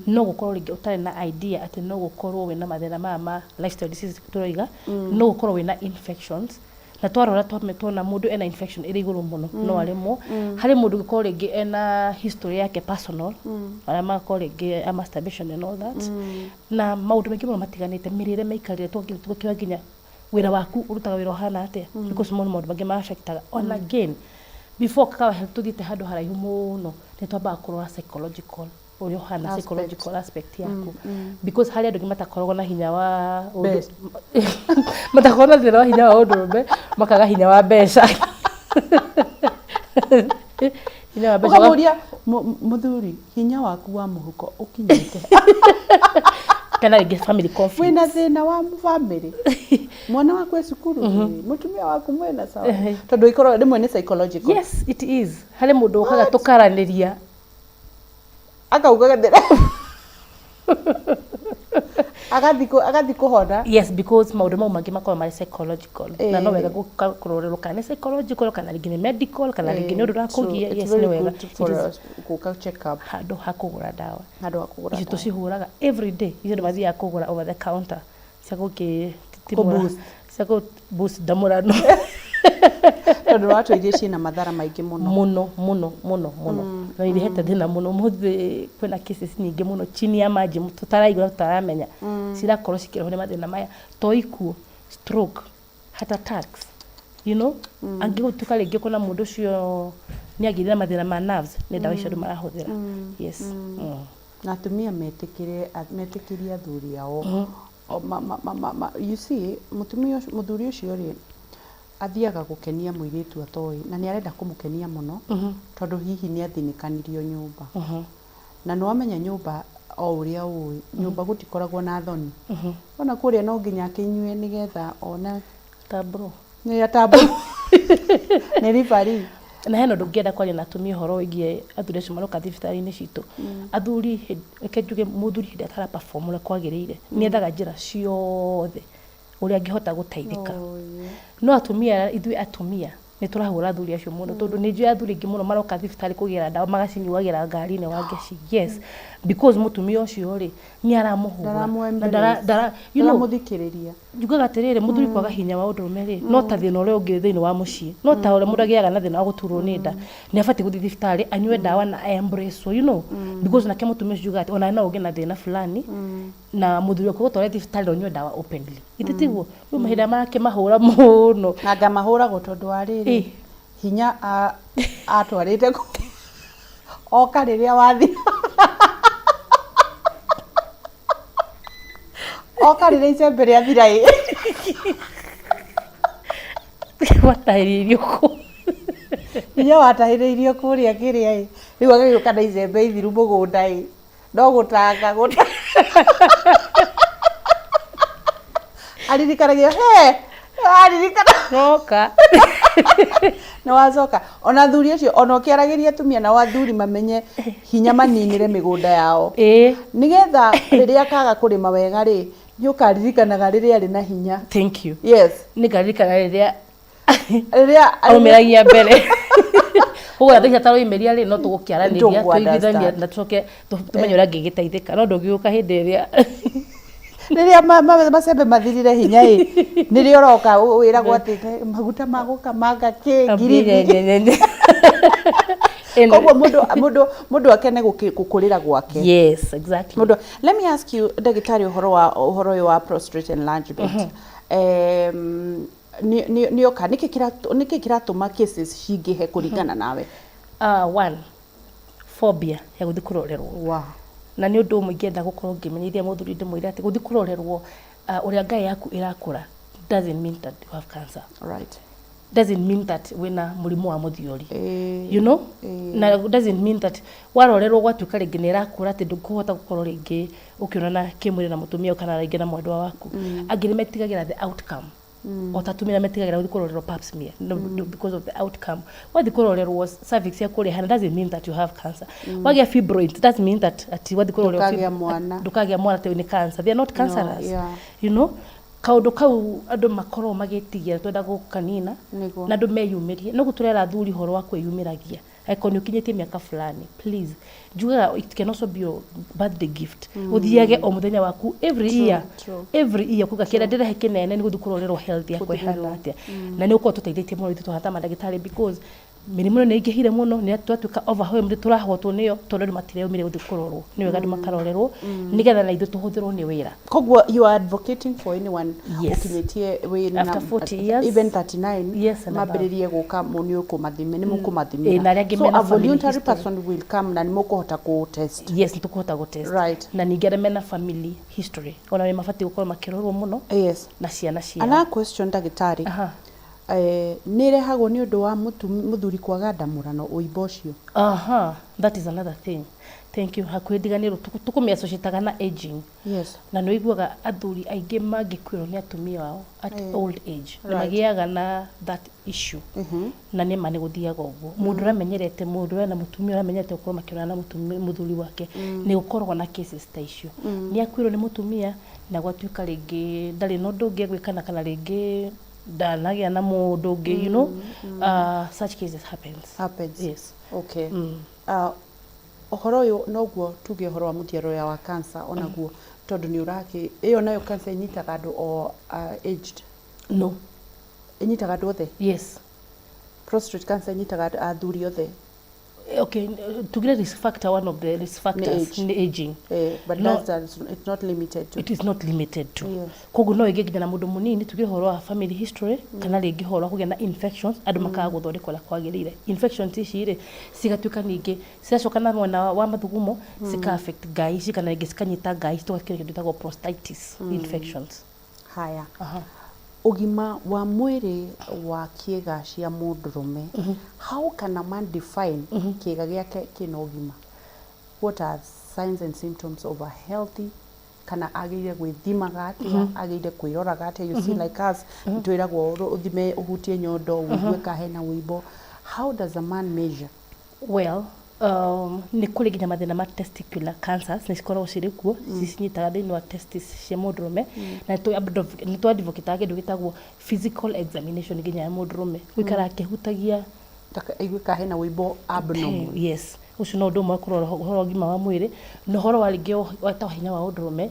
No gũkorwo rĩngĩ ũtarĩ na idea atĩ no gũkorwo wĩna mathĩna maya ma lifestyle diseases tũroiga, no gũkorwo wĩna infections, na twarora tuona mũndũ ena infection ĩrĩ igũrũ mũno, no aremwo. Harĩ mũndũ ũngĩkorwo rĩngĩ ena history yake personal, arĩa magakorwo rĩngĩ a masturbation and all that, na maũndũ maingĩ mũno matiganĩte, mĩrĩre, mĩikarĩre, tũgakĩoya nginya wĩra waku, ũrutaga wĩra ũhana atĩa, because mo nĩ maũndũ mangĩ ma affectaga. Ona again, before Kawa Health tũthiĩte handũ haraihu mũno, nĩ twambaga kũrora psychological ũrĩa ũhana. Aspect. Psychological aspect yaku, because harĩ andũ angĩ matakoragwo na hinya wa Mbeca. Matakoragwo na thĩna wa hinya wa ũndũrũme, makaga hinya wa mbeca, hinya wa mbeca. Ũkamũria, "Mũthuri, hinya waku wa mũhuko ũkinyĩte?" Kana rĩngĩ family conflict. Wĩna thĩna wa family, mwana waku e cukuru, mũtumia waku mwena sawa? Tondũ ikorwo rĩmwe nĩ psychological. Yes, it is. Harĩ mũndũ ũkaga tũkaranĩria, akauga gathĩra agathi kũhona. Yes, because maũndũ mau mangĩ makoragwo marĩ psychological, na no wega gũka kũrorerwo kana nĩ psychological, kana rĩngĩ nĩ medical, kana rĩngĩ nĩ ũndũ ũrakũgia. Yes, nĩ wega. It is gũka check up handũ ha kũgũra ndawa. Handũ ha kũgũra icio ndawa. Tũcihũraga every day. Icio andũ mathiaga kũgũra over the counter cia gũkĩ Kũ-boost. Cia kũ boost ndamũrano. Tondũ watwĩrie ciĩna mathara maingĩ mũno. Mũno mũno mũno mũno, na irehete thĩna mũno. Ũmũthĩ kwĩna cases nyingĩ mũno chini ya maji tũtaraigua na tũtaramenya cirakorwo cikĩrehwo nĩ mathĩna maya, to ikuũ, stroke, heart attacks. Angĩgũtuĩka rĩngĩ kũna mũndũ ũcio nĩ agĩire na mathĩna ma nerves, nĩ ndawa icio andũ marahũthĩra. Yes. Na atumia metĩkĩre, metĩkĩrie athuri ao. O, you see, mũtumia ũcio, mũthuri ũcio rĩ, athiaga gũkenia mũirĩtu atoĩ, na nĩ arenda kũmũkenia mũno, tondũ hihi nĩ athĩnĩkanirio nyũmba. Na nĩ wamenya nyũmba, o ũrĩa ũĩ nyũmba gũtikoragwo na thoni, ona kũrĩa no nginya akĩnyue nĩgetha ona Tambũrwo. Nĩ atambũ nĩ ribari. Na hena ũndũ ngĩenda kwaria na atumia ũhoro wĩgiĩ athuri acio maroka thibitarĩ-inĩ citũ. Athuri, reke njuge mũthuri hĩndĩ ĩrĩa atara perform ũrĩa kwagĩrĩire, nĩ ethaga njĩra ciothe ũrĩa angĩhota gũteithĩka. No atumia, ithuĩ atumia Nĩ tũrahũra athuri acio mũno tondũ nĩ njũĩ athuri aingĩ mũno maroka thibitarĩ kũgĩra ndawa magacinyuagĩra ngari-inĩ wa ngeci. Yes, because mũtumia ũcio rĩ nĩ aramũhũra na ndara, ndara, you know, Ndaramũthikĩrĩria. Njugaga atĩrĩrĩ, mũthuri kwaga hinya wa ũndũrũme rĩ, no ta thĩna ũrĩa ũngĩ thĩinĩ wa mũciĩ, no ta ũrĩa mũndũ agĩaga na thĩna wa gũturwo nĩ nda, nĩ abatiĩ gũthiĩ thibitarĩ anyue ndawa na embrace, you know, because nake mũtumia ũcio njugaga atĩ ona no ũgĩe na thĩna fulani na mũthuri waku agũtware thibitarĩ na ũnyue ndawa openly. Githĩ tiguo? Rĩu mahinda make mahũra mũno. Na anga mahũragwo tondũ wa rĩrĩ, hinya atwarĩte oka rĩrĩa wathira. Oka rĩrĩa icembe rĩathira ĩ. Watahĩrĩirio kũ? Hinya watahĩrĩirio kũrĩa kĩrĩa ĩ. Rĩu agagĩũka na icembe ithiru mũgũnda ĩ. No gũtanga gũta. Aririkanagio he aririkana. Coka. Nĩ wacoka. Ona athuri acio ona ũkĩaragĩria atumia nao athuri mamenye hinya maninĩre mĩgũnda yao. Ĩĩ. Nĩgetha rĩrĩa akaga kũrĩma wega rĩ, nĩ ũkaririkanaga rĩrĩa arĩ na hinya. Thank you. Yes. Nĩngaririkana rĩrĩa rĩrĩa aumĩragia mbere. Koguo na thaa taroimĩria rĩ, no tũgũkĩaranĩria Tũkũ tũiguithanie understand. na tũcoke tũmenye ũrĩa angĩgĩteithĩka. No ndũngĩũka hĩndĩ ĩrĩa rĩrĩa macembe mathirire hinya ĩ, nĩrĩo ũroka wĩragwo atĩ maguta ma gũkamanga kĩ ngiri. Koguo mũndũ akene gũkũrĩra gwake. Yes, exactly. Mũndũ, let me ask you ndagĩtarĩ ũhoro wa ũhoro ũyũ wa prostate enlargement. Nĩ oka nĩkĩ kĩratũma cases cingĩhe kũringana nawe? One, phobia ya gũthiĩ kũrorerwo. Na nĩ ũndũ ũmwe ingĩenda gũkorwo ngĩmenyithia mũthuri ndĩmwĩre atĩ gũthiĩ kũrorerwo ũrĩa ngaĩ yaku ĩrakũra doesn't mean that you have cancer. Doesn't mean that wĩna mũrimũ wa mũthiori. You know? Na doesn't mean that warorerwo gwatuĩka rĩngĩ nĩ ĩrakũra atĩ ndũkũhota gũkorwo rĩngĩ ũkĩonana kĩmwĩrĩ na mũtumia kana rĩngĩ na mwendwa waku. Angĩ nĩ metigagĩra the outcome. O ta atumia metigagĩra gũthiĩ kũrorerwo pap smear, no, no, because of the outcome. Wathiĩ kũrorerwo cervix yaku ũrĩa ĩhana doesn't mean that you have cancer. Wagĩa fibroids doesn't mean that atĩ wathiĩ kũrorerwo Ndũkagĩa mwana. Ndũkagĩa mwana atĩ nĩ cancer. They are not cancerous. No, yeah. You know? Kaũndũ kau andũ makoragwo magĩtigia twenda gũkanina na andũ meyumĩrie. Noguo tũrera athuri ũhoro wa kwĩyumĩragia. Angĩkorwo nĩ ũkinyĩtie mĩaka fulani, please, njugaga it can also be your birthday gift. Ũthiage o mũthenya waku every year. Every year kuga kĩrĩa ndĩrehe kĩnene nĩ gũthiĩ kũrorerwo health yakwa ĩhana atĩa. Na nĩ ũkorwo tũteithĩtie mũno ithuĩ tũhana ta mandagĩtarĩ because mĩrimũ ĩno nĩ ĩingĩhire mũno, nĩ twatuĩka overwhelmed, tũrahotwo nĩyo tondũ andũ matireyumĩria gũthiĩ kũrorwo. Nĩ wega andũ makarorerwo nĩgetha na ithuĩ tũhũthĩrwo nĩ wĩra. Koguo you are advocating for anyone Yes. ũkinyĩtie wĩna After 40 years. Even 39 Yes, and above. mambĩrĩrie gũka nĩ ũkũmathime, nĩ mũkũmathimĩra. Na arĩa angĩ So mena a family voluntary history. person will come na nĩ mũkũhota kũ test. Yes, nĩ tũkũhota gũ test. Na ningĩ arĩa mena family history ona nĩ mabatiĩ gũkorwo makĩrorwo mũno. Yes. Na ciana ciao. Another question ndagĩtarĩ. Nĩ ĩrehagwo nĩ ũndũ wa mũthuri kwaga ndamũrano ũimbo ũcio? Aha, that is another thing. Thank you. Hakuhĩ ndiganĩrwo tũkũmĩ associate na aging. Yes. Na nĩ ũiguaga athuri aingĩ mangĩkuĩrwo nĩ atumia ao at old age nĩ magĩaga na that issue. Na nĩ ma nĩ gũthiaga ũguo. Mũndũ ũramenyerete, mũndũ wena mũtumia ũramenyerete gũkorwo makĩonana na mũthuri wake, nĩ gũkoragwo na cases ta icio. Nĩ akuĩrwo nĩ mũtumia na gwatuĩka rĩngĩ ndarĩ na ũndũ ũngĩ egwĩka na kana rĩngĩ ndanagĩa na mũndũ ũngĩ, you know, such cases happens. Happens. Yes. Okay. Ũhoro ũyũ noguo tuge ũhoro wa mũthioro wa cancer onaguo tondũ nĩ ũrakĩ ĩyo nayo cancer ĩnyitaga andũ o aged? No. Ĩnyitaga andũ othe? Yes. Prostate cancer ĩnyitaga athuri othe? Okay, tugire risk factor, one of the risk factors age. Ni aging. But No. It's not limited to. It is not limited to. Yes. Koguo no ĩngĩ nginya na mũndũ mũnini, tugire ũhoro wa family history kana rĩngĩ ũhoro wa kũgĩa na infections, andũ makaga gũthondekwo ũrĩa kwagĩrĩire. Infections ici rĩ cigatuĩka ningĩ ciracoka na mwena wa mathugumo, cika affect ngai ici kana rĩngĩ cikanyita ngai ici, tũgakĩra kĩndũ gĩtagwo prostatitis infections. Haya. Ũgima wa mwĩrĩ wa kĩga cia mũndũrũme, how can a man define kĩga gĩake kĩna ũgima? What are signs and symptoms of a healthy, kana agĩrĩire gwĩthimaga atĩa, agĩrĩire kwĩroraga atĩa? You see, like us twĩragwo ũthime, ũhutie nyondo, ũigue ka hena ũimbo. How does a man measure? Well, Nĩ kũrĩ nginya mathĩna ma testicular cancers, nĩ cikoragwo cirĩ kuo, cinyitaga thĩinĩ wa testis cia mũndũrũme. Na nĩ tũ advocate kĩndũ gĩtagwo physical examination nginya ya mũndũrũme, gũikara akĩhutagia aigue ka hena wĩimbo abnormal. Yes, ũcio no ũndũ ũmwe wa kũrora ũhoro wa ũgima wa mwĩrĩ. Na ũhoro wa rĩngĩ wa hinya wa ũndũrũme,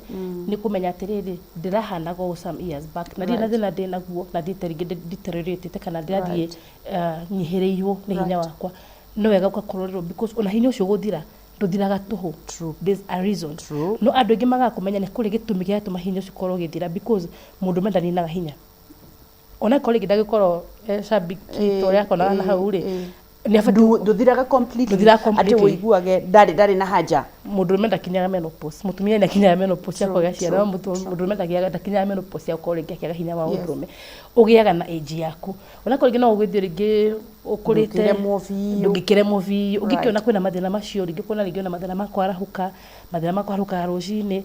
nĩ kũmenya atĩrĩrĩ, ndĩrahanaga ũũ some years back na ndirĩ na thĩna ndĩ naguo, na thiĩte rĩngĩ deterioratĩte kana ndĩrathiĩ nyihĩrĩirwo nĩ hinya wakwa. Nĩ wega ũgakũrorerwo because ona hinya ũcio gũthira ndũthiraga tũhũ. There's a reason. No andũ aingĩ magaga kũmenya nĩ kũrĩ gĩtũmi gĩatũma hinya ũcio ũkorwo ũgĩthira, because mũndũrũme ndaninaga hinya, onakorwo rĩngĩ ndangĩkorwo e shabiki ta ũrĩa akonaga na hau rĩ, nĩ abatiĩ. Ndũthiraga completely. Ndũthiraga atĩ completely. Ũiguage ndarĩ na haja. Mũndũrũme ndakinyaga menopause. Mũtumia nĩ akinyaga menopause ya kwaga ciana, no mũndũrũme ndakinyaga menopause ya gũkorwo rĩngĩ akĩaga hinya wa ũndũrũme. Ũgĩaga na age yaku, onakorwo rĩngĩ no ũgĩthiĩ rĩngĩ ũkũrĩte. Ndũngĩremwo biũ. Ndũngĩkĩremwo biũ. Ũngĩkĩona kwĩna mathĩna macio, rĩngĩ ũkona rĩngĩ ona mathĩna ma kwarahũka, mathĩna ma kwarahũka rũcinĩ,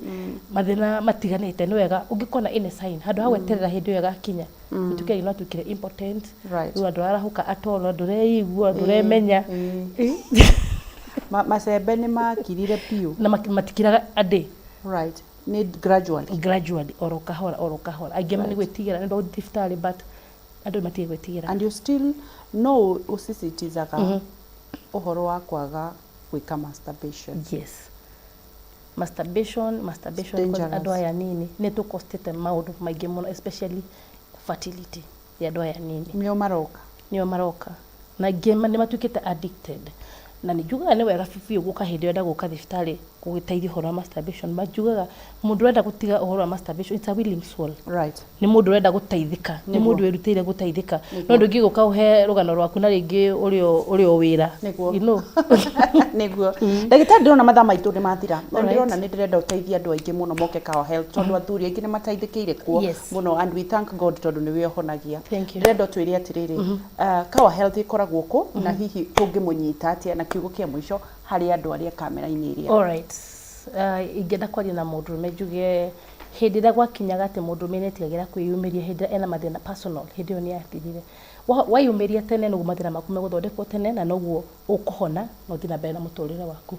mathĩna matiganĩte, nĩ wega ũngĩkona any sign, handũ ha gweterera hĩndĩ ĩyo ĩgakinya, ĩtuĩke rĩngĩ no atuĩkire impotent. Rĩu andũ arahũka atoro, ndũreigua, ndũremenya. Macembe nĩ makirire biũ. Na matikiraga a day. Right, nĩ gradually. Gradually, oro kahora oro kahora. Aingĩ nĩ gwĩtigĩra nĩ ũndũ wa gũthiĩ thibitarĩ, but andũ matige gwĩtigĩra. And you still no ũsisitizaga ũhoro wa kwaga gwĩka masturbation. Yes, masturbation, masturbation It's kwanza dangerous. Andũ aya nini nĩ tũkostĩte maũndũ maingĩ mũno, especially fertility ya andũ aya nini. Nĩo maroka. Nĩo maroka, na aingĩ nĩ matuĩkĩte addicted. Na nĩ njugaga nĩ wega biũ gũka hĩndĩ ĩrĩa ũrenda gũka thibitarĩ gũgĩteithia ũhoro wa masturbation. Manjugaga mũndũ ũrenda gũtiga ũhoro wa masturbation, it's a willing soul. Nĩ mũndũ ũrenda gũteithĩka, nĩ mũndũ wĩrutĩire gũteithĩka. No ndũngĩgũka ũhe rũgano rwaku na rĩngĩ ũrĩ o wĩra. Nĩguo. You know. Nĩguo, ndagĩtarĩ, ndĩrona mathaa maitũ nĩ mathira, na Alright. ndĩrona nĩ ndĩrenda ũteithie andũ aingĩ mũno moke Kawa Health, tondũ athuri aingĩ nĩ mateithĩkĩire kuo mũno, and we thank God tondũ nĩwe ũhonagia. Thank you. Ndĩrenda ũtwĩre atĩrĩrĩ, Kawa Health ĩkoragwo kũ, na hihi tũngĩmũnyita atĩa, na kiugo kĩa mũico harĩ andũ arĩa kamera-inĩ ĩrĩa. Alright. Ingĩenda kwaria na mũndũrũme, njuge hĩndĩ ĩrĩa gwakinyaga atĩ mũndũrũme nĩ etigagĩra kwĩyumĩria hĩndĩ ĩrĩa ena mathĩna personal, hĩndĩ ĩyo nĩ yathirire. Weyumĩria tene, noguo mathĩna maku megũthondekwo tene, na noguo ũkũhona na ũthiĩ na mbere na mũtũrĩre waku.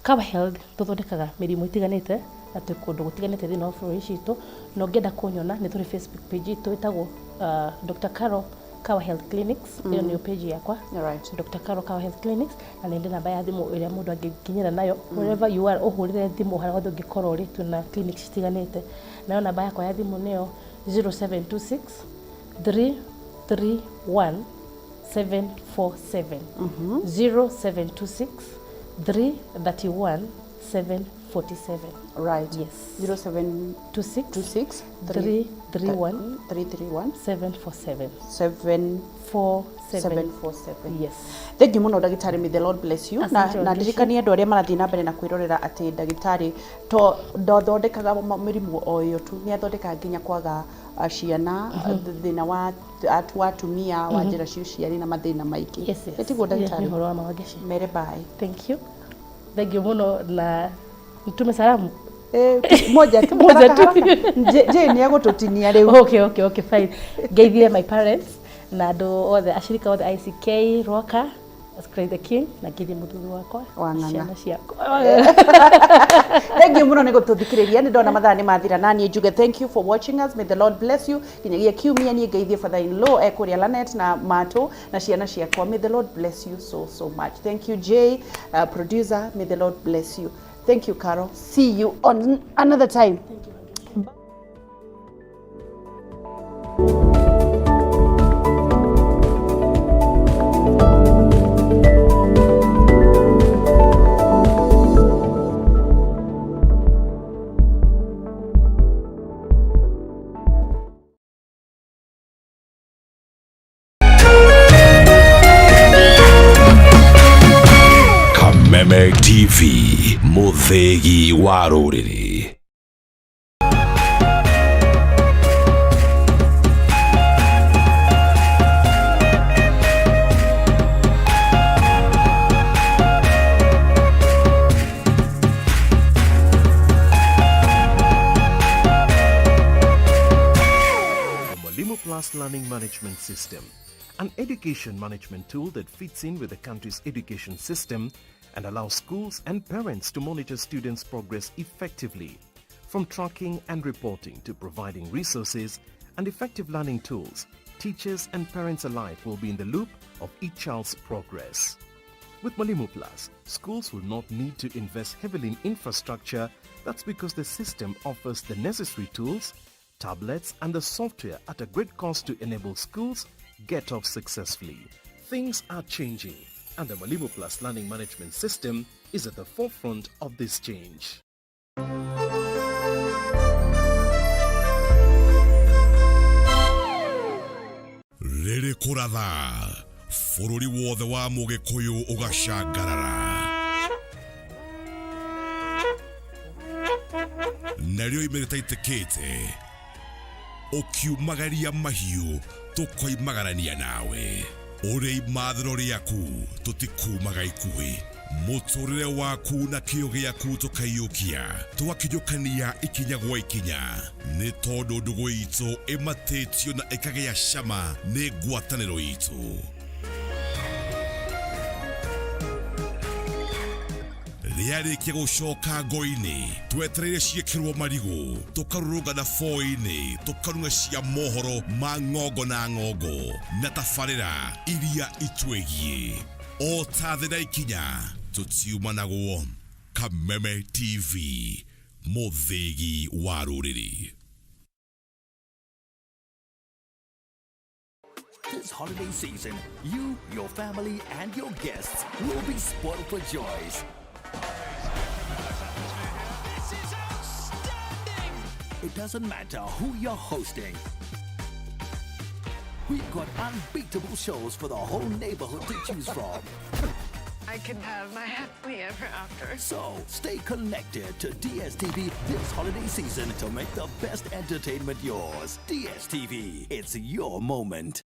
Kawa Health tũthondekaga mĩrimũ ĩtiganĩte, na twĩ kũndũ gũtiganĩte thĩinĩ wa bũrũri citũ. Na ũngĩenda kũnyona, nĩ tũrĩ Facebook page itũ ĩtagwo Dr. Carol Kawa Health Clinics. Ĩyo nĩyo page yakwa. Dr. Carol Kawa Health Clinics. Na nĩ ndĩ namba ya thimũ ĩrĩa mũndũ angĩkinyĩra nayo, wherever you are, ũhũrĩre thimũ harĩa hothe ũngĩkorwo ũrĩ. Twĩna clinics citiganĩte. Nayo namba yakwa ya thimũ nĩyo 0726 331 747, 0726 331 747. Right. Yes. 0726 26 331 331 747. 7 47. 747. Yes. Thank you mũno, ndagĩtarĩ. May the Lord bless you. Na, Asante, na Wangechi. ndirikanie andũ arĩa marathiĩ na mbere na kwĩrorera atĩ ndagĩtarĩ to ndathondekaga mĩrimũ o ĩyo tu, nĩ athondekaga nginya kwaga ciana, thĩna wa atumia wa njĩra cia ũciari na mathĩna maingĩ. Yes. Ĩtiguo, Yeah, ndagĩtarĩ? Nĩ ũhoro wa ma, Wangechi. Mere bye. Thank you, thank you mũno, na nitume salamu. Eh, moja tu. Moja haraka, tu. Haraka. Jane nĩ egũtũtinia rĩu. Okay, fine. Ngeithie my parents na andũ othe, ashirika othe ICK Rwaka Christ the King, na ngeithie mũthuri wakwa. Wang'ang'a. Ciana ciakwa. Thank you muno nĩ gũtũthikĩrĩria. Nĩ ndona mathaa nĩ mathira, na niĩ njuge thank you for watching us. May the Lord bless you nginyagia kiumia. Niĩ ngeithie father in law ekũrĩa Lanet na Matũ na ciana ciakwa. May the Lord bless you so so much. Thank you, Jay, producer. May the Lord bless you. Thank you, Carol. See you on another time. Thank you. Kameme TV, mũthĩgi wa rũrĩrĩ. Mwalimu Plus Learning Management System, An education management tool that fits in with the country's education system and allows schools and parents to monitor students' progress effectively. From tracking and reporting to providing resources and effective learning tools, teachers and parents alike will be in the loop of each child's progress. With Mwalimu Plus, schools will not need to invest heavily in infrastructure. That's because the system offers the necessary tools, tablets and the software at a great cost to enable schools get off successfully. Things are changing, and the Mwalimu Plus learning management system is at the forefront of this change. Rĩrĩ kũratha bũrũri wothe wa mũgĩkũyũ ũgacangarara, narĩo ime rĩtaitĩkĩte ũkiumagaria mahiũ tũkoimagarania nawe ũrĩ imathĩro rĩaku tũtikumaga ikuhĩ mũtũrĩre waku na kĩo gĩaku tũkaiyũkia tũgakinyũkania ikinya gwa ikinya nĩ tondũ ndũgũ itũ ĩmatĩtio na ĩkagĩa cama nĩ ngwatanĩro itũ. Rĩarĩkia gũcoka ngo-inĩ twetereire ciĩkĩrwo marigũ tũkarũrũngana boi-inĩ tũkarung'a cia mohoro ma ng'ongo na ng'ongo na tabarĩra iria itwĩgiĩ o ta thĩ na ikinya tũtiumanagwo. Kameme TV, mũthĩgi wa rũrĩrĩ. This holiday season, you, your family, and your guests will be spoiled for choice. This is outstanding! It doesn't matter who you're hosting. We've got unbeatable shows for the whole neighborhood to choose from. I can have my happily ever after. So stay connected to DSTV this holiday season to make the best entertainment yours. DSTV, it's your moment.